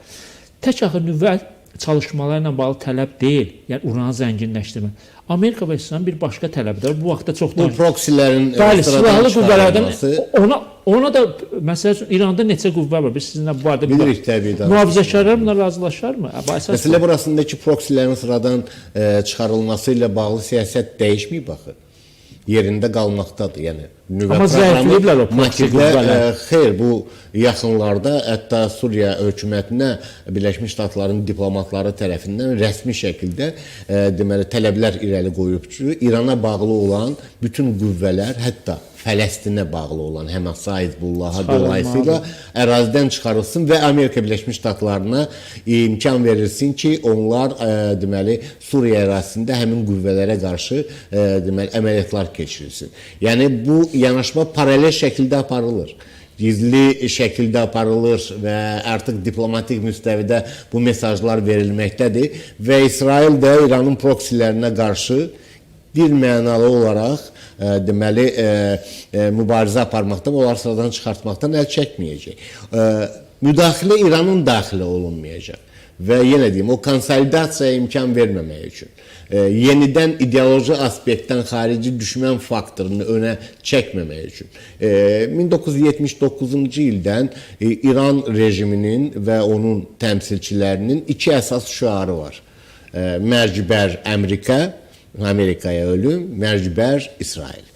Tək axı nüvə çalışmaları ilə bağlı tələb deyil. Yəni uranı zənginləşdirmə. Amerika və İsrailin bir başqa tələbi də var. Bu vaxtda çox bu proksilərin bəli, silahlı qüvvələrdən ona da məsəl üçün İranda neçə qüvvə var? Biz sizinlə bu barədə bilirik təbii də. Mühafizəkarlar buna razılaşarmı? Məsələ burasındakı proksilərin sıradan çıxarılması ilə bağlı siyasət dəyişməyib axı. Yerində qalmaqdadır. Yəni nüvə amma zəifləyiblər o proksi qüvvələr. Xeyr, bu yaxınlarda hətta Suriya hökumətinə Birləşmiş Ştatların diplomatları tərəfindən rəsmi şəkildə deməli tələblər irəli qoyub ki, İrana bağlı olan bütün qüvvələr, hətta Fələstinə bağlı olan Həmasa, Hizbullaha dolayısıyla ərazidən çıxarılsın və Amerika Birləşmiş Ştatlarına imkan verilsin ki, onlar deməli Suriya ərazisində həmin qüvvələrə qarşı deməli əməliyyatlar keçirilsin. Yəni bu yanaşma paralel şəkildə aparılır. Gizli şəkildə aparılır və artıq diplomatik müstəvidə bu mesajlar verilməkdədir və İsrail də İranın proksilərinə qarşı bir mənalı olaraq deməli mübarizə aparmaqdan, onları sıradan çıxartmaqdan əl çəkməyəcək. Müdaxilə İranın daxilə olunmayacaq. Və yenə deyim, o konsolidasiyaya imkan verməmək üçün, yenidən ideoloji aspektdən xarici düşmən faktorunu önə çəkməmək üçün. 1979-cu ildən İran rejiminin və onun təmsilçilərinin iki əsas şüarı var. Mərcbər Amerika, Amerikaya ölüm, mərcbər İsrail.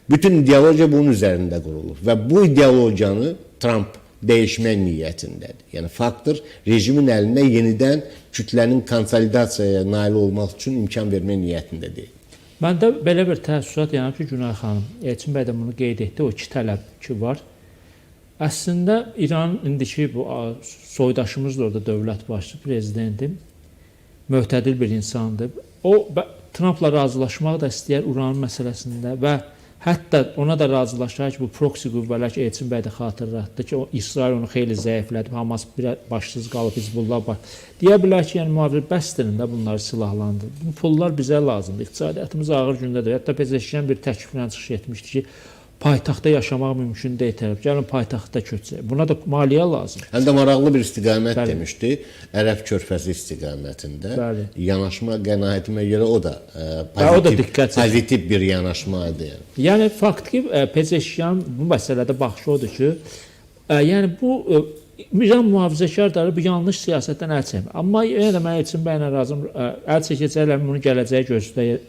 Bütün ideologiya bunun üzərində qurulub və bu ideologiyanı Trump dəyişmək niyyətindədir. Yəni faktor rejimin əlində yenidən kütlənin konsolidasiyaya nail olmaq üçün imkan vermək niyyətində deyil. Məndə belə bir təəssürat yaranıb ki, Günay xanım, Elçin bəy də bunu qeyd etdi, o iki tələb ki var. Əslində İran indiki bu soydaşımız da orada dövlət başçısı, prezidenti mötədil bir insandır. O Trampla razılaşmaq da istəyər Uranın məsələsində və hətta ona da razılaşar ki, bu proksi qüvvələr ki, Elçin bəy də xatırlatdı ki, o İsrail onu xeyli zəiflədib, Hamas bir başsız qalıb, Hizbullah baş. Deyə bilər ki, yəni müharibə bəsdirin də bunları silahlandır. Bu pullar bizə lazımdır. İqtisadiyyatımız ağır gündədir. Hətta Pezeşkiyan bir təkliflə çıxış etmişdi ki, paytaxtda yaşamaq mümkün deyil tərəf. Gəlin paytaxtda köçək. Buna da maliyyə lazımdır. Həm də maraqlı bir istiqamət Bəli. demişdi. Ərəb körfəzi istiqamətində. Bəli. Yanaşma qənaətimə görə o da Və o da pozitiv, diqqət çəkir. pozitiv bir yanaşma idi. Yəni. Yəni faktiki Pezeşkiyan bu məsələdə baxışı odur ki, yəni bu İran mühafizəkarları bu yanlış siyasətdən əl çəkmir. Amma yenə də mən Elçin bəylə razıyam, əl çəkəcəklər, bunu gələcəyə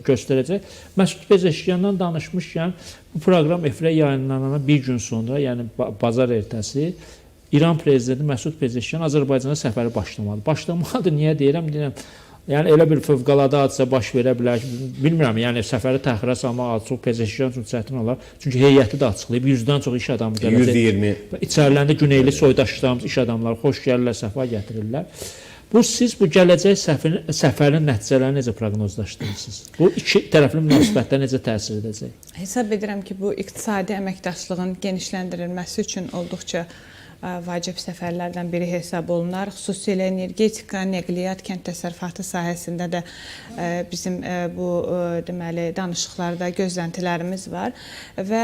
göstərəcək. Məsud Pezeşkiyandan danışmışkən bu proqram efirə yayınlanana bir gün sonra, yəni bazar ertəsi İran prezidenti Məsud Pezeşkiyan Azərbaycana səfəri başlamalı. Başlamalıdır, niyə deyirəm? Deyirəm, yəni elə bir fövqəladə hadisə baş verə bilər ki, bilmirəm, yəni səfəri təxirə salmaq çox Pezeşkiyan üçün çətin olar. Çünki heyəti də açıqlayıb, 100-dən çox iş adamı gələcək. 120 Və İçərilərində Güneyli soydaşlarımız, iş adamları xoş gəlirlər, səfa gətirirlər. Bu siz bu gələcək səfərin nəticələrini necə proqnozlaşdırırsınız? Bu iki tərəfli münasibətdə necə təsir edəcək? Hesab edirəm ki, bu iqtisadi əməkdaşlığın genişləndirilməsi üçün olduqca vacib səfərlərdən biri hesab olunar. Xüsusilə energetika, nəqliyyat, kənd təsərrüfatı sahəsində də bizim bu deməli danışıqlarda gözləntilərimiz var və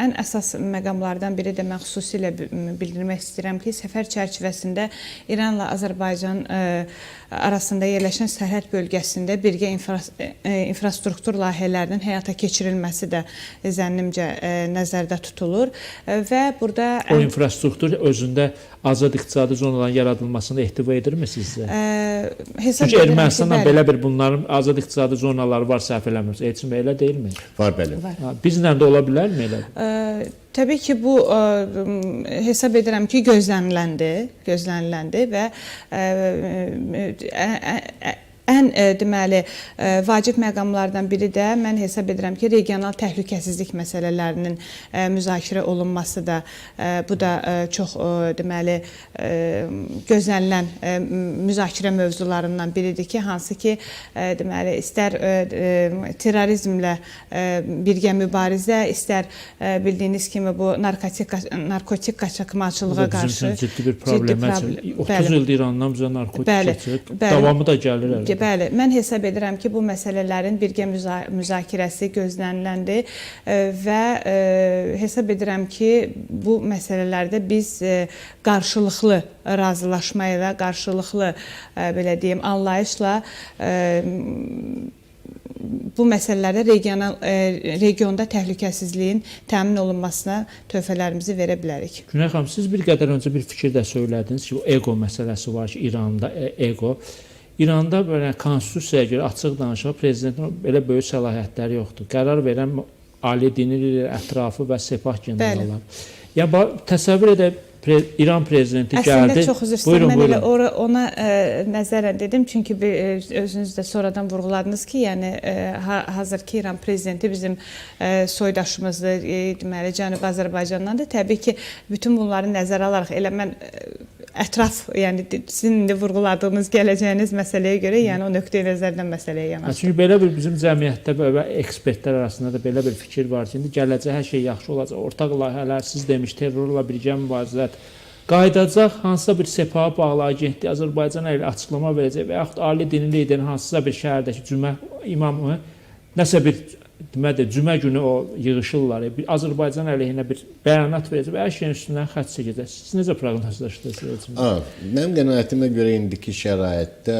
ən əsas məqamlardan biri də mən xüsusilə bildirmək istəyirəm ki, səfər çərçivəsində İranla Azərbaycan arasında yerləşən sərhəd bölgəsində birgə infrastruktur layihələrinin həyata keçirilməsi də zənnimcə nəzərdə tutulur və burada O infrastruktur özündə azad iqtisadi zonaların yaradılmasını ehtiva edirmi sizcə? Hesab Çünki edirəm ki, Ermənistanla bəli. belə bir bunların azad iqtisadi zonaları var, səhv eləmirəm. Elçin bəy, elə deyilmi? Var, bəli. Var. Ha, bizlə də ola bilərmi elə? Təbii ki, bu hesab edirəm ki, gözləniləndir və ən deməli vacib məqamlardan biri də mən hesab edirəm ki, regional təhlükəsizlik məsələlərinin müzakirə olunması da bu da çox deməli gözlənilən müzakirə mövzularından biridir ki, hansı ki deməli istər terrorizmlə birgə mübarizə, istər bildiyiniz kimi bu narkotik qaçaqmalçılığa qarşı ciddi bir problemə 30 ildir İrandan bizə narkotik keçir. Davamı da gəlir hələ. Bəli, mən hesab edirəm ki, bu məsələlərin birgə müzakirəsi gözləniləndir və hesab edirəm ki, bu məsələlərdə biz qarşılıqlı razılaşma ilə, qarşılıqlı belə deyim, anlayışla bu məsələlərdə regionda təhlükəsizliyin təmin olunmasına töhfələrimizi verə bilərik. Günay xanım, siz bir qədər öncə bir fikir də söylədiniz ki, bu ego məsələsi var ki, İranda ego. İranda belə konstitusiyaya görə açıq danışıq prezidentin belə böyük səlahiyyətləri yoxdur. Qərar verən ali dini lider ətrafı və Sepah generalları. Yəni təsəvvür edək, İran prezidenti Əslində gəldi. çox üzr istəyirəm. Mən elə ona nəzərən dedim, çünki özünüz də sonradan vurğuladınız ki, yəni hazırki İran prezidenti bizim soydaşımızdır, deməli Cənubi Azərbaycandandır. Təbii ki, bütün bunları nəzərə alaraq elə mən ətraf, yəni sizin indi vurğuladığınız gələcəyiniz məsələyə görə, yəni o nöqteyi nəzərdən məsələyə yanaşdım. Çünki belə bir bizim cəmiyyətdə və ekspertlər arasında da belə bir fikir var ki, indi gələcək hər şey yaxşı olacaq, ortaq layihələr, siz demiş, terrorla birgə mübarizə qayıdacaq, hansısa bir Sepaha bağlı agentlik Azərbaycana ilə açıqlama verəcək və yaxud ali dini liderin hansısa bir şəhərdəki cümə imamı nəsə bir deməli, cümə günü o yığışırlar, bir Azərbaycan əleyhinə bir bəyanat verəcək və hər şeyin üstündən xətt çəkəcək. Siz necə proqnozlaşdırırsınız? Mənim qənaətimə görə indiki şəraitdə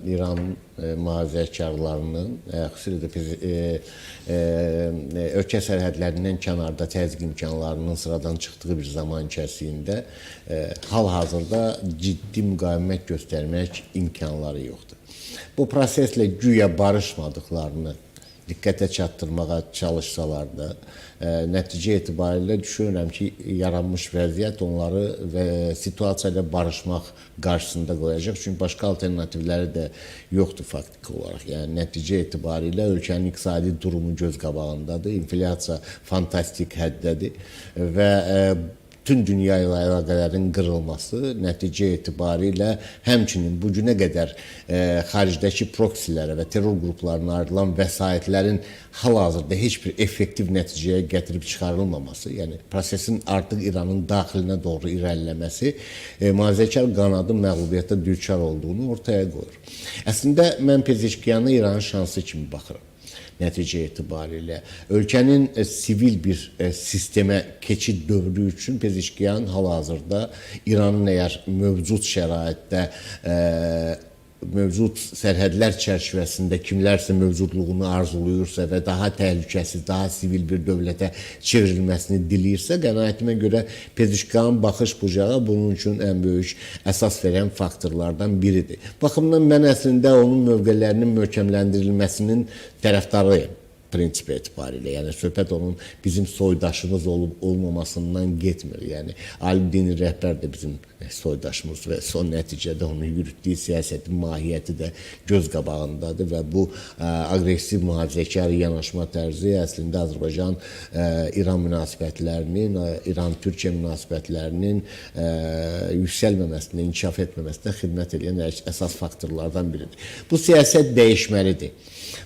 İran mühafizəkarlarının, xüsusilə də ölkə sərhədlərindən kənarda təzyiq imkanlarının sıradan çıxdığı bir zaman içərisində hal-hazırda ciddi müqavimət göstərmək imkanları yoxdur. Bu proseslə güya barışmadıqlarını diqqətə çatdırmağa çalışsalar da, nəticə etibarilə düşünürəm ki, yaranmış vəziyyət onları və situasiya ilə barışmaq qarşısında qoyacaq. Çünki başqa alternativləri də yoxdur faktiki olaraq. Yəni nəticə etibarilə ölkənin iqtisadi durumu göz qabağındadır, inflyasiya fantastik həddədir və bütün dünya ilə əlaqələrin qırılması nəticə etibarilə həmçinin bu günə qədər xaricdəki proksilərə və terror qruplarına ayrılan vəsaitlərin hal-hazırda heç bir effektiv nəticəyə gətirib çıxarılmaması, yəni prosesin artıq İranın daxilinə doğru irəliləməsi mühafizəkar qanadın məğlubiyyətə düçar olduğunu ortaya qoyur. Əslində mən Pezeşkiyanı İranın şansı kimi baxıram. Nəticə etibarilə ölkənin sivil bir sistemə keçid dövrü üçün Pezeşkiyan hal-hazırda İranın əgər mövcud şəraitdə mövcud sərhədlər çərçivəsində kimlərsə mövcudluğunu arzuluyursa və daha təhlükəsiz, daha sivil bir dövlətə çevrilməsini diləyirsə, qənaətimə görə Pezeşkiyanın baxış bucağı bunun üçün ən böyük əsas verən faktorlardan biridir. Baxımdan mən əslində onun mövqelərinin möhkəmləndirilməsinin tərəfdarıyam prinsip etibarilə. Yəni söhbət onun bizim soydaşımız olub olmamasından getmir. Yəni ali dini rəhbər də bizim soydaşımız və son nəticədə onun yürütdüyü siyasətin mahiyyəti də göz qabağındadır və bu aqressiv mühafizəkar yanaşma tərzi əslində Azərbaycan İran münasibətlərinin, İran-Türkiyə münasibətlərinin yüksəlməməsinə, inkişaf etməməsinə xidmət edən əsas faktorlardan biridir. Bu siyasət dəyişməlidir.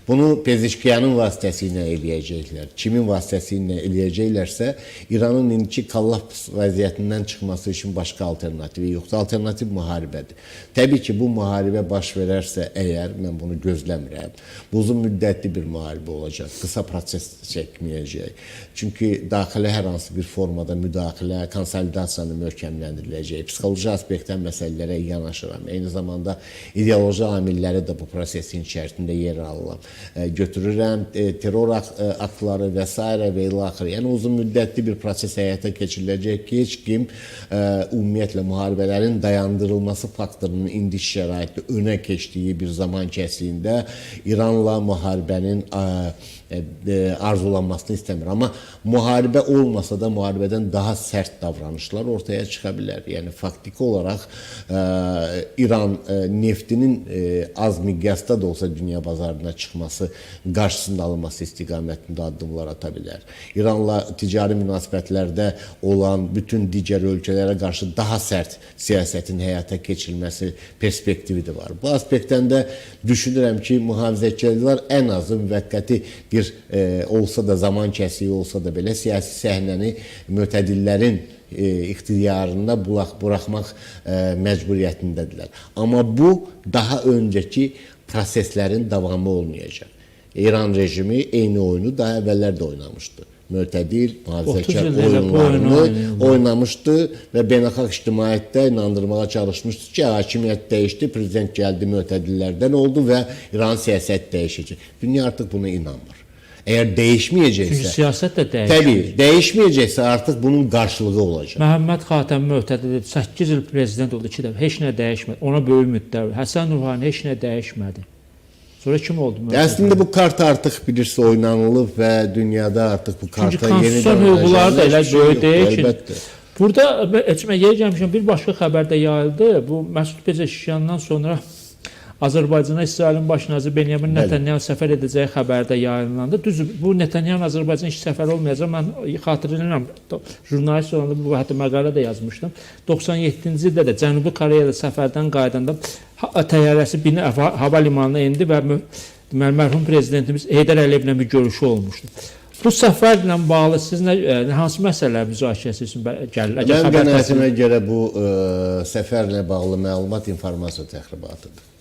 Bunu Pezeşkiyanın vasitəsilə eləyəcəklər. Kimin vasitəsilə eləyəcəklərsə, İranın indiki kollaps vəziyyətindən çıxması üçün başqa alternativi yoxdur. Alternativ müharibədir. Təbii ki, bu müharibə baş verərsə əgər, mən bunu gözləmirəm, bu uzun müddətli bir müharibə olacaq, qısa proses çəkməyəcək. Çünki daxilə hər hansı bir formada müdaxilə, konsolidasiyanı möhkəmləndiriləcək. Psixoloji aspektdən məsələlərə yanaşıram. Eyni zamanda ideoloji amilləri də bu prosesin içərisində yer alıram. Götürürəm, terror aktları və s. və ilaxır. Yəni uzun müddətli bir proses həyata keçiriləcək ki, heç kim ümumiyyətlə müharibələrin dayandırılması faktorunun indiki şəraitdə önə keçdiyi bir zaman kəsiyində İranla müharibənin arzulanmasını istəmir. Amma müharibə olmasa da müharibədən daha sərt davranışlar ortaya çıxa bilər. Yəni faktiki olaraq İran neftinin az miqyasda da olsa dünya bazarına çıxması, qarşısının alınması istiqamətində addımlar ata bilər. İranla ticari münasibətlərdə olan bütün digər ölkələrə qarşı daha sərt siyasətin həyata keçirilməsi perspektivi də var. Bu aspektdən də düşünürəm ki, mühafizəkarlar ən azı müvəqqəti bir olsa da zaman kəsiyi olsa da belə siyasi səhnəni mötədillərin ixtiyarında buraxmaq məcburiyyətindədirlər. Amma bu daha öncəki proseslərin davamı olmayacaq. İran rejimi eyni oyunu daha əvvəllər də oynamışdı. Mötədil, mühafizəkar oyunlarını oynamışdı və beynəlxalq ictimaiyyətdə inandırmağa çalışmışdı ki, hakimiyyət dəyişdi, prezident gəldi, mötədillərdən oldu və İran siyasət dəyişəcək. Dünya artıq buna inanmır. Əgər dəyişməyəcəksə, çünki siyasət də dəyişir. Təbii, dəyişməyəcəksə artıq bunun qarşılığı olacaq. Məhəmməd Xatəmi mötədil 8 il prezident oldu, 2 dəfə heç nə dəyişmədi. Ona böyük müddət. Həsən Ruhani heç nə dəyişmədi. Sonra kim oldu mötədil? Əslində bu kart artıq bilirsə oynanılıb və dünyada artıq bu karta çünki konstitusiya hüquqları da elə böyük deyil ki. Əlbəttə. Burada heç mən yeri gəlmişəm, bir başqa xəbər də yayıldı. Bu Məsud Pezeşkiyandan sonra Azərbaycana İsrailin baş naziri Benyamin Netanyahu səfər edəcəyi xəbəri də yayımlandı. Düzdür, bu Netanyahu Azərbaycan ilk səfəri olmayacaq. Mən xatırlayıram, jurnalist olanda bu hətta məqalə də yazmışdım. 97-ci ildə də Cənubi Koreyada səfərdən qayıdanda təyyarəsi hava limanına indi və mərhum prezidentimiz Heydər Əliyevlə bir görüşü olmuşdu. Bu səfərlə bağlı siz hansı məsələlər müzakirəsi üçün gəlir? Mənim qənaətimə görə bu səfərlə bağlı məlumat informasiya təxribatıdır.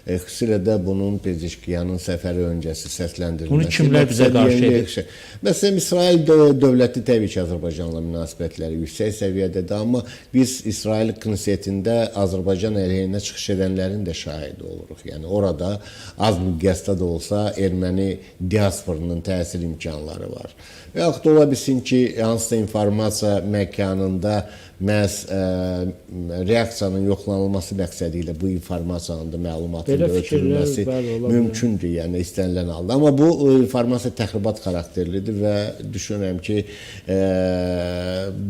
Xüsusilə də bunun Pezeşkiyanın səfəri öncəsi səsləndirilməsi. Bunu kimlər bizə qarşı edir? Məsələn, İsrail dövləti təbii ki, Azərbaycanla münasibətləri yüksək səviyyədədir, amma biz İsrail Knessetində Azərbaycan əleyhinə çıxış edənlərin də şahidi oluruq. Yəni orada az miqyasda da olsa erməni diasporunun təsir imkanları var. Və yaxud ola bilsin ki, hansısa informasiya məkanında məhz reaksiyanın yoxlanılması məqsədi ilə bu informasiyanın da məlumatın da ötürülməsi mümkündür, yəni istənilən halda. Amma bu informasiya təxribat xarakterlidir və düşünürəm ki,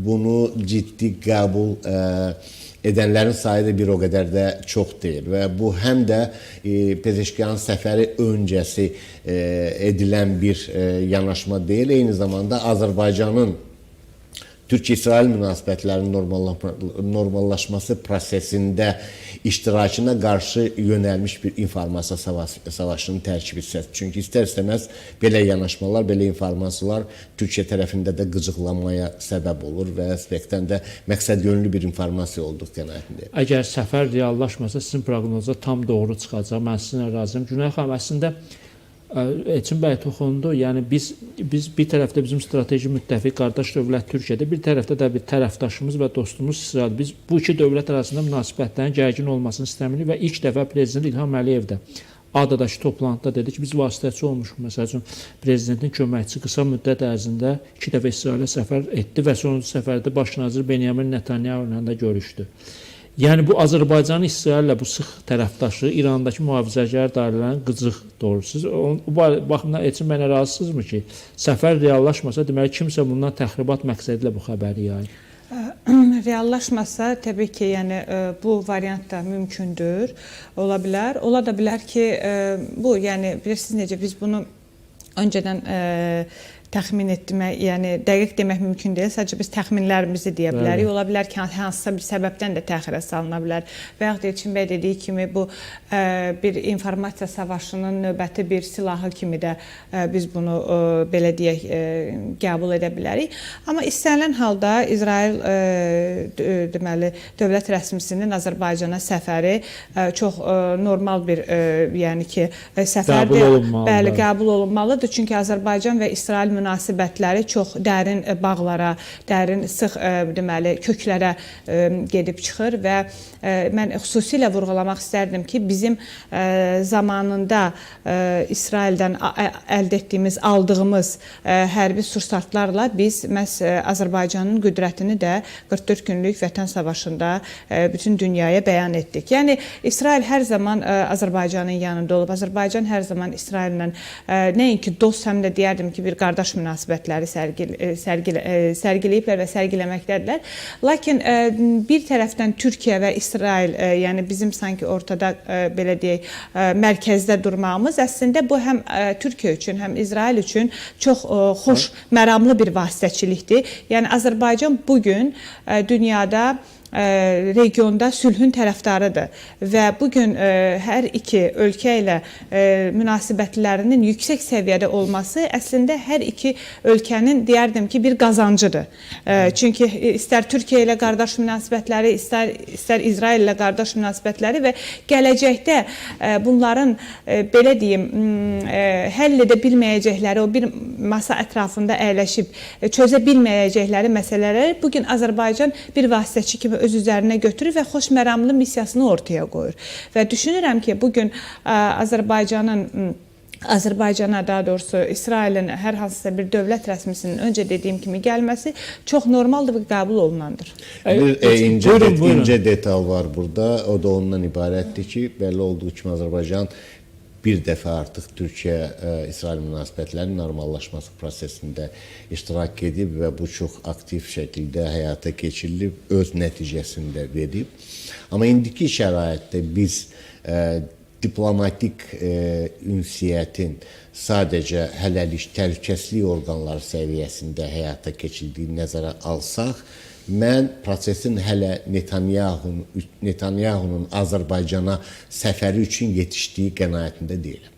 bunu ciddi qəbul edənlərin sayı da bir o qədər də çox deyil və bu həm də Pezeşkiyanın səfəri öncəsi edilən bir yanaşma deyil, eyni zamanda Azərbaycanın Türkiyə-İsrail münasibətlərinin normallaşması prosesində iştirakına qarşı yönəlmiş bir informasiya savaşının tərkib hissəsi. Çünki istər-istəməz belə yanaşmalar, belə informasiyalar Türkiyə tərəfində də qıcıqlanmaya səbəb olur və aspektdən də məqsədyönlü bir informasiya olduğu qənaətindəyəm. Əgər səfər reallaşmasa, sizin proqnoza tam doğru çıxacaq. Mən sizinlə razıyam. Günay xanım, əslində Elçin bəy toxundu. Yəni biz bir tərəfdə bizim strateji müttəfiq qardaş dövlət Türkiyədə, bir tərəfdə də bir tərəfdaşımız və dostumuz İsrail. Biz bu iki dövlət arasında münasibətlərin gərgin olmasını istəmirik və ilk dəfə prezident İlham Əliyev də Adadakı toplantıda dedi ki, biz vasitəçi olmuşuq. Məsəl üçün, prezidentin köməkçisi qısa müddət ərzində 2 dəfə İsrailə səfər etdi və sonuncu səfərdə baş nazir Benyamin Netanyahu ilə də görüşdü. Yəni bu Azərbaycanın İsraillə bu sıx tərəfdaşı İrandakı mühafizəkar dairələrin qıcıq doğrusu. Siz o baxımdan Elçin bəylə razısınızmı ki, səfər reallaşmasa, deməli kimsə bundan təxribat məqsədi ilə bu xəbəri yayır? Reallaşmasa təbii ki, yəni bu variant da mümkündür, ola bilər. Ola da bilər ki, bu, yəni bilirsiniz necə biz bunu öncədən təxmin etmək, yəni dəqiq demək mümkün deyil. Sadəcə biz təxminlərimizi deyə bilərik. Ola bilər ki, hansısa bir səbəbdən də təxirə salına bilər. Və yaxud Elçin bəy dediyi kimi bu bir informasiya savaşının növbəti bir silahı kimi də biz bunu belə deyək qəbul edə bilərik. Amma istənilən halda İsrail deməli dövlət rəsmisinin Azərbaycana səfəri çox normal bir yəni ki səfərdir. Bəli, qəbul olunmalıdır. Çünki Azərbaycan və İsrail münasibətləri çox dərin bağlara, dərin sıx deməli köklərə gedib çıxır və mən xüsusilə vurğulamaq istərdim ki, bizim zamanında İsraildən əldə etdiyimiz, aldığımız hərbi sursatlarla biz məhz Azərbaycanın qüdrətini də 44 günlük Vətən Savaşında bütün dünyaya bəyan etdik. Yəni İsrail hər zaman Azərbaycanın yanında olub. Azərbaycan hər zaman İsraillə nəinki dost, həm də deyərdim ki, bir qardaş münasibətləri sərgiləyiblər və sərgiləməkdədirlər. Lakin bir tərəfdən Türkiyə və İsrail, yəni bizim sanki ortada belə deyək, mərkəzdə durmağımız əslində bu həm Türkiyə üçün, həm İsrail üçün çox xoş, məramlı bir vasitəçilikdir. Yəni Azərbaycan bugün dünyada regionda sülhün tərəfdarıdır və bugün hər iki ölkə ilə münasibətlərinin yüksək səviyyədə olması əslində hər iki ölkənin deyərdim ki, bir qazancıdır. Çünki istər Türkiyə ilə qardaş münasibətləri, istər İsrail ilə qardaş münasibətləri və gələcəkdə bunların belə deyim, həll edə bilməyəcəkləri, o bir masa ətrafında əyləşib çözə bilməyəcəkləri məsələləri bugün Azərbaycan bir vasitəçi kimi öz üzərinə götürür və xoşməramlı missiyasını ortaya qoyur. Və düşünürəm ki, bugün Azərbaycana, daha doğrusu İsrailin hər hansısa bir dövlət rəsmisinin öncə dediyim kimi gəlməsi çox normaldır və qəbul olunandır. Bir incə detal var burada. O da ondan ibarətdir ki, bəlli olduğu kimi Azərbaycan bir dəfə artıq Türkiyə-İsrail münasibətlərinin normallaşması prosesində iştirak edib və bu çox aktiv şəkildə həyata keçirilib, öz nəticəsini də verib. Amma indiki şəraitdə biz diplomatik ünsiyyətin sadəcə hələlik təhlükəsizlik orqanları səviyyəsində həyata keçirdiyini nəzərə alsaq, mən prosesin hələ Netanyahunun Azərbaycana səfəri üçün yetişdiyi qənaətində deyiləm.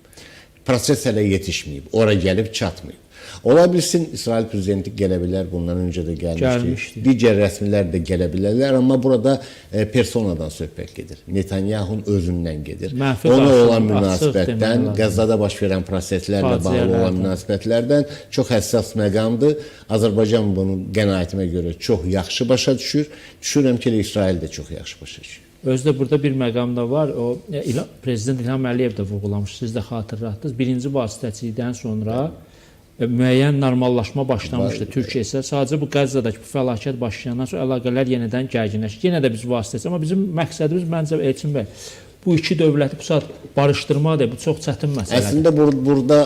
Proses hələ yetişməyib, ora gəlib çatmayıb. Ola bilsin İsrail prezidenti gələ bilər, bundan öncə də gəlmişdi. Digər rəsmilər də gələ bilərlər, amma burada personadan söhbət gedir. Netanyahunun özündən gedir. Mənfi Ona olan münasibətdən, Qəzzada baş verən proseslərlə bağlı olan münasibətlərdən çox həssas məqamdır. Azərbaycan bunu qənaətimə görə çox yaxşı başa düşür. Düşünürəm ki, İsrail də çox yaxşı başa düşür. Özü də burada bir məqam da var. O prezident İlham Əliyev də vurğulamış, siz də xatırlatdınız. Birinci vasitəçilikdən sonra müəyyən normallaşma başlamışdı Türkiyə isə. Sadəcə bu Qəzzadakı bu fəlakət başlayandan sonra əlaqələr yenidən gərginləşdi. Yenə də biz vasitəçi, amma bizim məqsədimiz məncə Elçin bəy, bu iki dövləti bu saat barışdırmaq deyil, bu çox çətin məsələdir. Əslində burada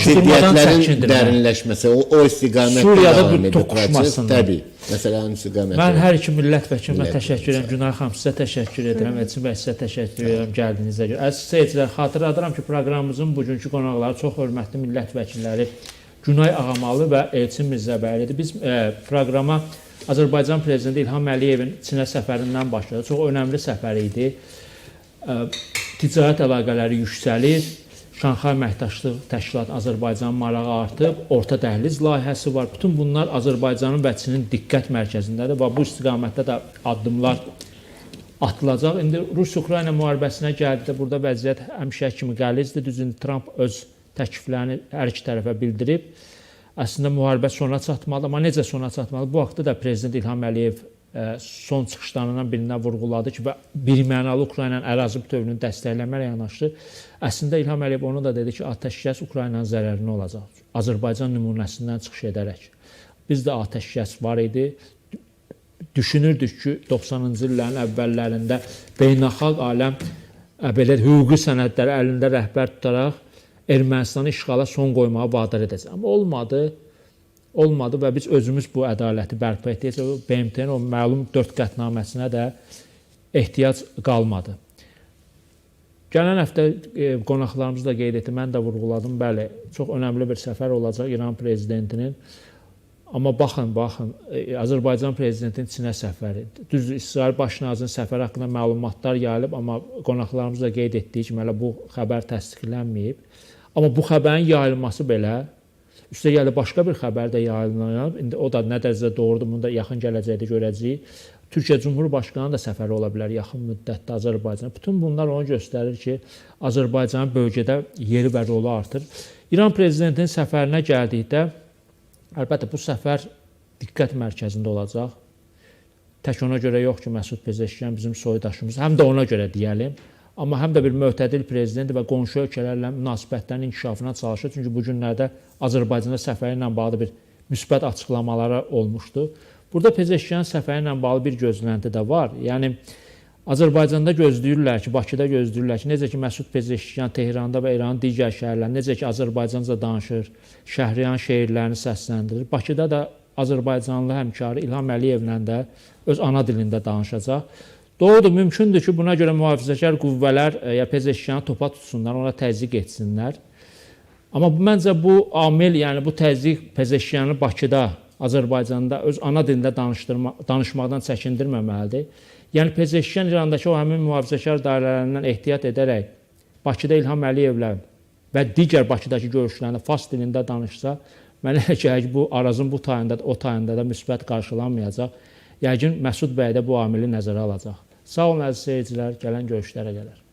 ziddiyyətlərin dərinləşməsi, o istiqamətdə Suriyada bir toqquşmasından. Təbii, məsələnin istiqaməti. Mən hər iki millət vəkilimə təşəkkür edirəm. Günay xanım, sizə təşəkkür edirəm. Elçin bəy, sizə təşəkkür edirəm gəldiyinizə görə. Əziz seyircilər, xatırladıram ki, proqramımızın bugünkü qonaqları çox hörmətli millət vəkilləri Günay Ağamalı və Elçin Mirzəbəylidir. Biz proqrama Azərbaycan Prezidenti İlham Əliyevin Çinə səfərindən başladıq. Çox önəmli səfər idi. Ticarət əlaqələri yüksəlir. Şanxay Əməkdaşlıq Təşkilatı Azərbaycanın marağı artıb, Orta Dəhliz layihəsi var. Bütün bunlar Azərbaycanın və Çinin diqqət mərkəzindədir və bu istiqamətdə də addımlar atılacaq. İndi Rusiya-Ukrayna müharibəsinə gəldikdə burada vəziyyət həmişə kimi qəlizdir. Düz indi Tramp öz təkliflərini hər iki tərəfə bildirib. Əslində müharibə sona çatmalı, amma necə sona çatmalı? Bu haqda da Prezident İlham Əliyev son çıxışlarından birində vurğuladı ki, və birmənalı Ukraynanın ərazi bütövlüyünü dəstəkləməklə yanaşı, əslində İlham Əliyev onu da dedi ki, atəşkəs Ukraynanın zərərinə olacaq. Azərbaycan nümunəsindən çıxış edərək. Bizdə atəşkəs var idi. Düşünürdük ki, 90-cı illərin əvvəllərində beynəlxalq aləm belə hüquqi sənədləri əlində rəhbər tutaraq Ermənistanı işğala son qoymağa vadar edəcək. Amma olmadı. Olmadı və biz özümüz bu ədaləti bərpa etdik. BMT-nin o məlum 4 qətnaməsinə də ehtiyac qalmadı. Gələn həftə qonaqlarımız da qeyd etdi, mən də vurğuladım. Bəli, çox önəmli bir səfər olacaq İran prezidentinin. Amma baxın, Azərbaycan prezidentinin Çinə səfəri. Düzdür, İsrail baş nazirinin səfəri haqqında məlumatlar yayılıb, amma qonaqlarımız da qeyd etdiyi kimi hələ bu xəbər təsdiqlənməyib. Amma bu xəbərin yayılması belə, üstəgəl başqa bir xəbər də yayılıb. İndi o da nə dərəcədə doğrudur, bunu da yaxın gələcəkdə görəcəyik. Türkiyə Cumhurbaşqanı da səfəri ola bilər yaxın müddətdə Azərbaycana. Bütün bunlar onu göstərir ki, Azərbaycanın bölgədə yeri və rolu artır. İran prezidentinin səfərinə gəldikdə, əlbəttə bu səfər diqqət mərkəzində olacaq. Tək ona görə yox ki, Məsud Pezeşkiyan bizim soydaşımız, həm də ona görə deyəlim. Amma həm də bir mötədil prezident və qonşu ölkələrlə münasibətlərin inkişafına çalışır. Çünki bu günlərdə Azərbaycanda səfəri ilə bağlı bir müsbət açıqlamaları olmuşdu. Burada Pezeşkiyan səfəri ilə bağlı bir gözlənti də var. Yəni Azərbaycanda gözləyirlər ki, Bakıda gözləyirlər ki, necə ki Məsud Pezeşkiyan Tehranda və İranın digər şəhərlərində, necə ki Azərbaycanca danışır, Şəhriyan şeirlərini səsləndirir. Bakıda da Azərbaycanlı həmkarı İlham Əliyevlə də öz ana dilində danışacaq. Doğrudur, mümkündür ki, buna görə mühafizəkar qüvvələr ya Pezeşkiyanı topa tutsunlar, ona təzyiq etsinlər. Amma məncə bu amil, yəni bu təzyiq Pezeşkiyanı Bakıda, Azərbaycanda öz ana dilində danışmaqdan çəkindirməməlidir. Yəni Pezeşkiyan İrandakı o həmin mühafizəkar dairələrindən ehtiyat edərək Bakıda İlham Əliyevlə və digər Bakıdakı görüşlərində fars dilində danışsa, mənə elə gəlir ki, bu Arazın bu tayında da, o tayında da müsbət qarşılanmayacaq. Yəqin Məsud bəy də bu amili nəzərə alacaq. Sağ olun əziz seyircilər, gələn görüşlərə qədər.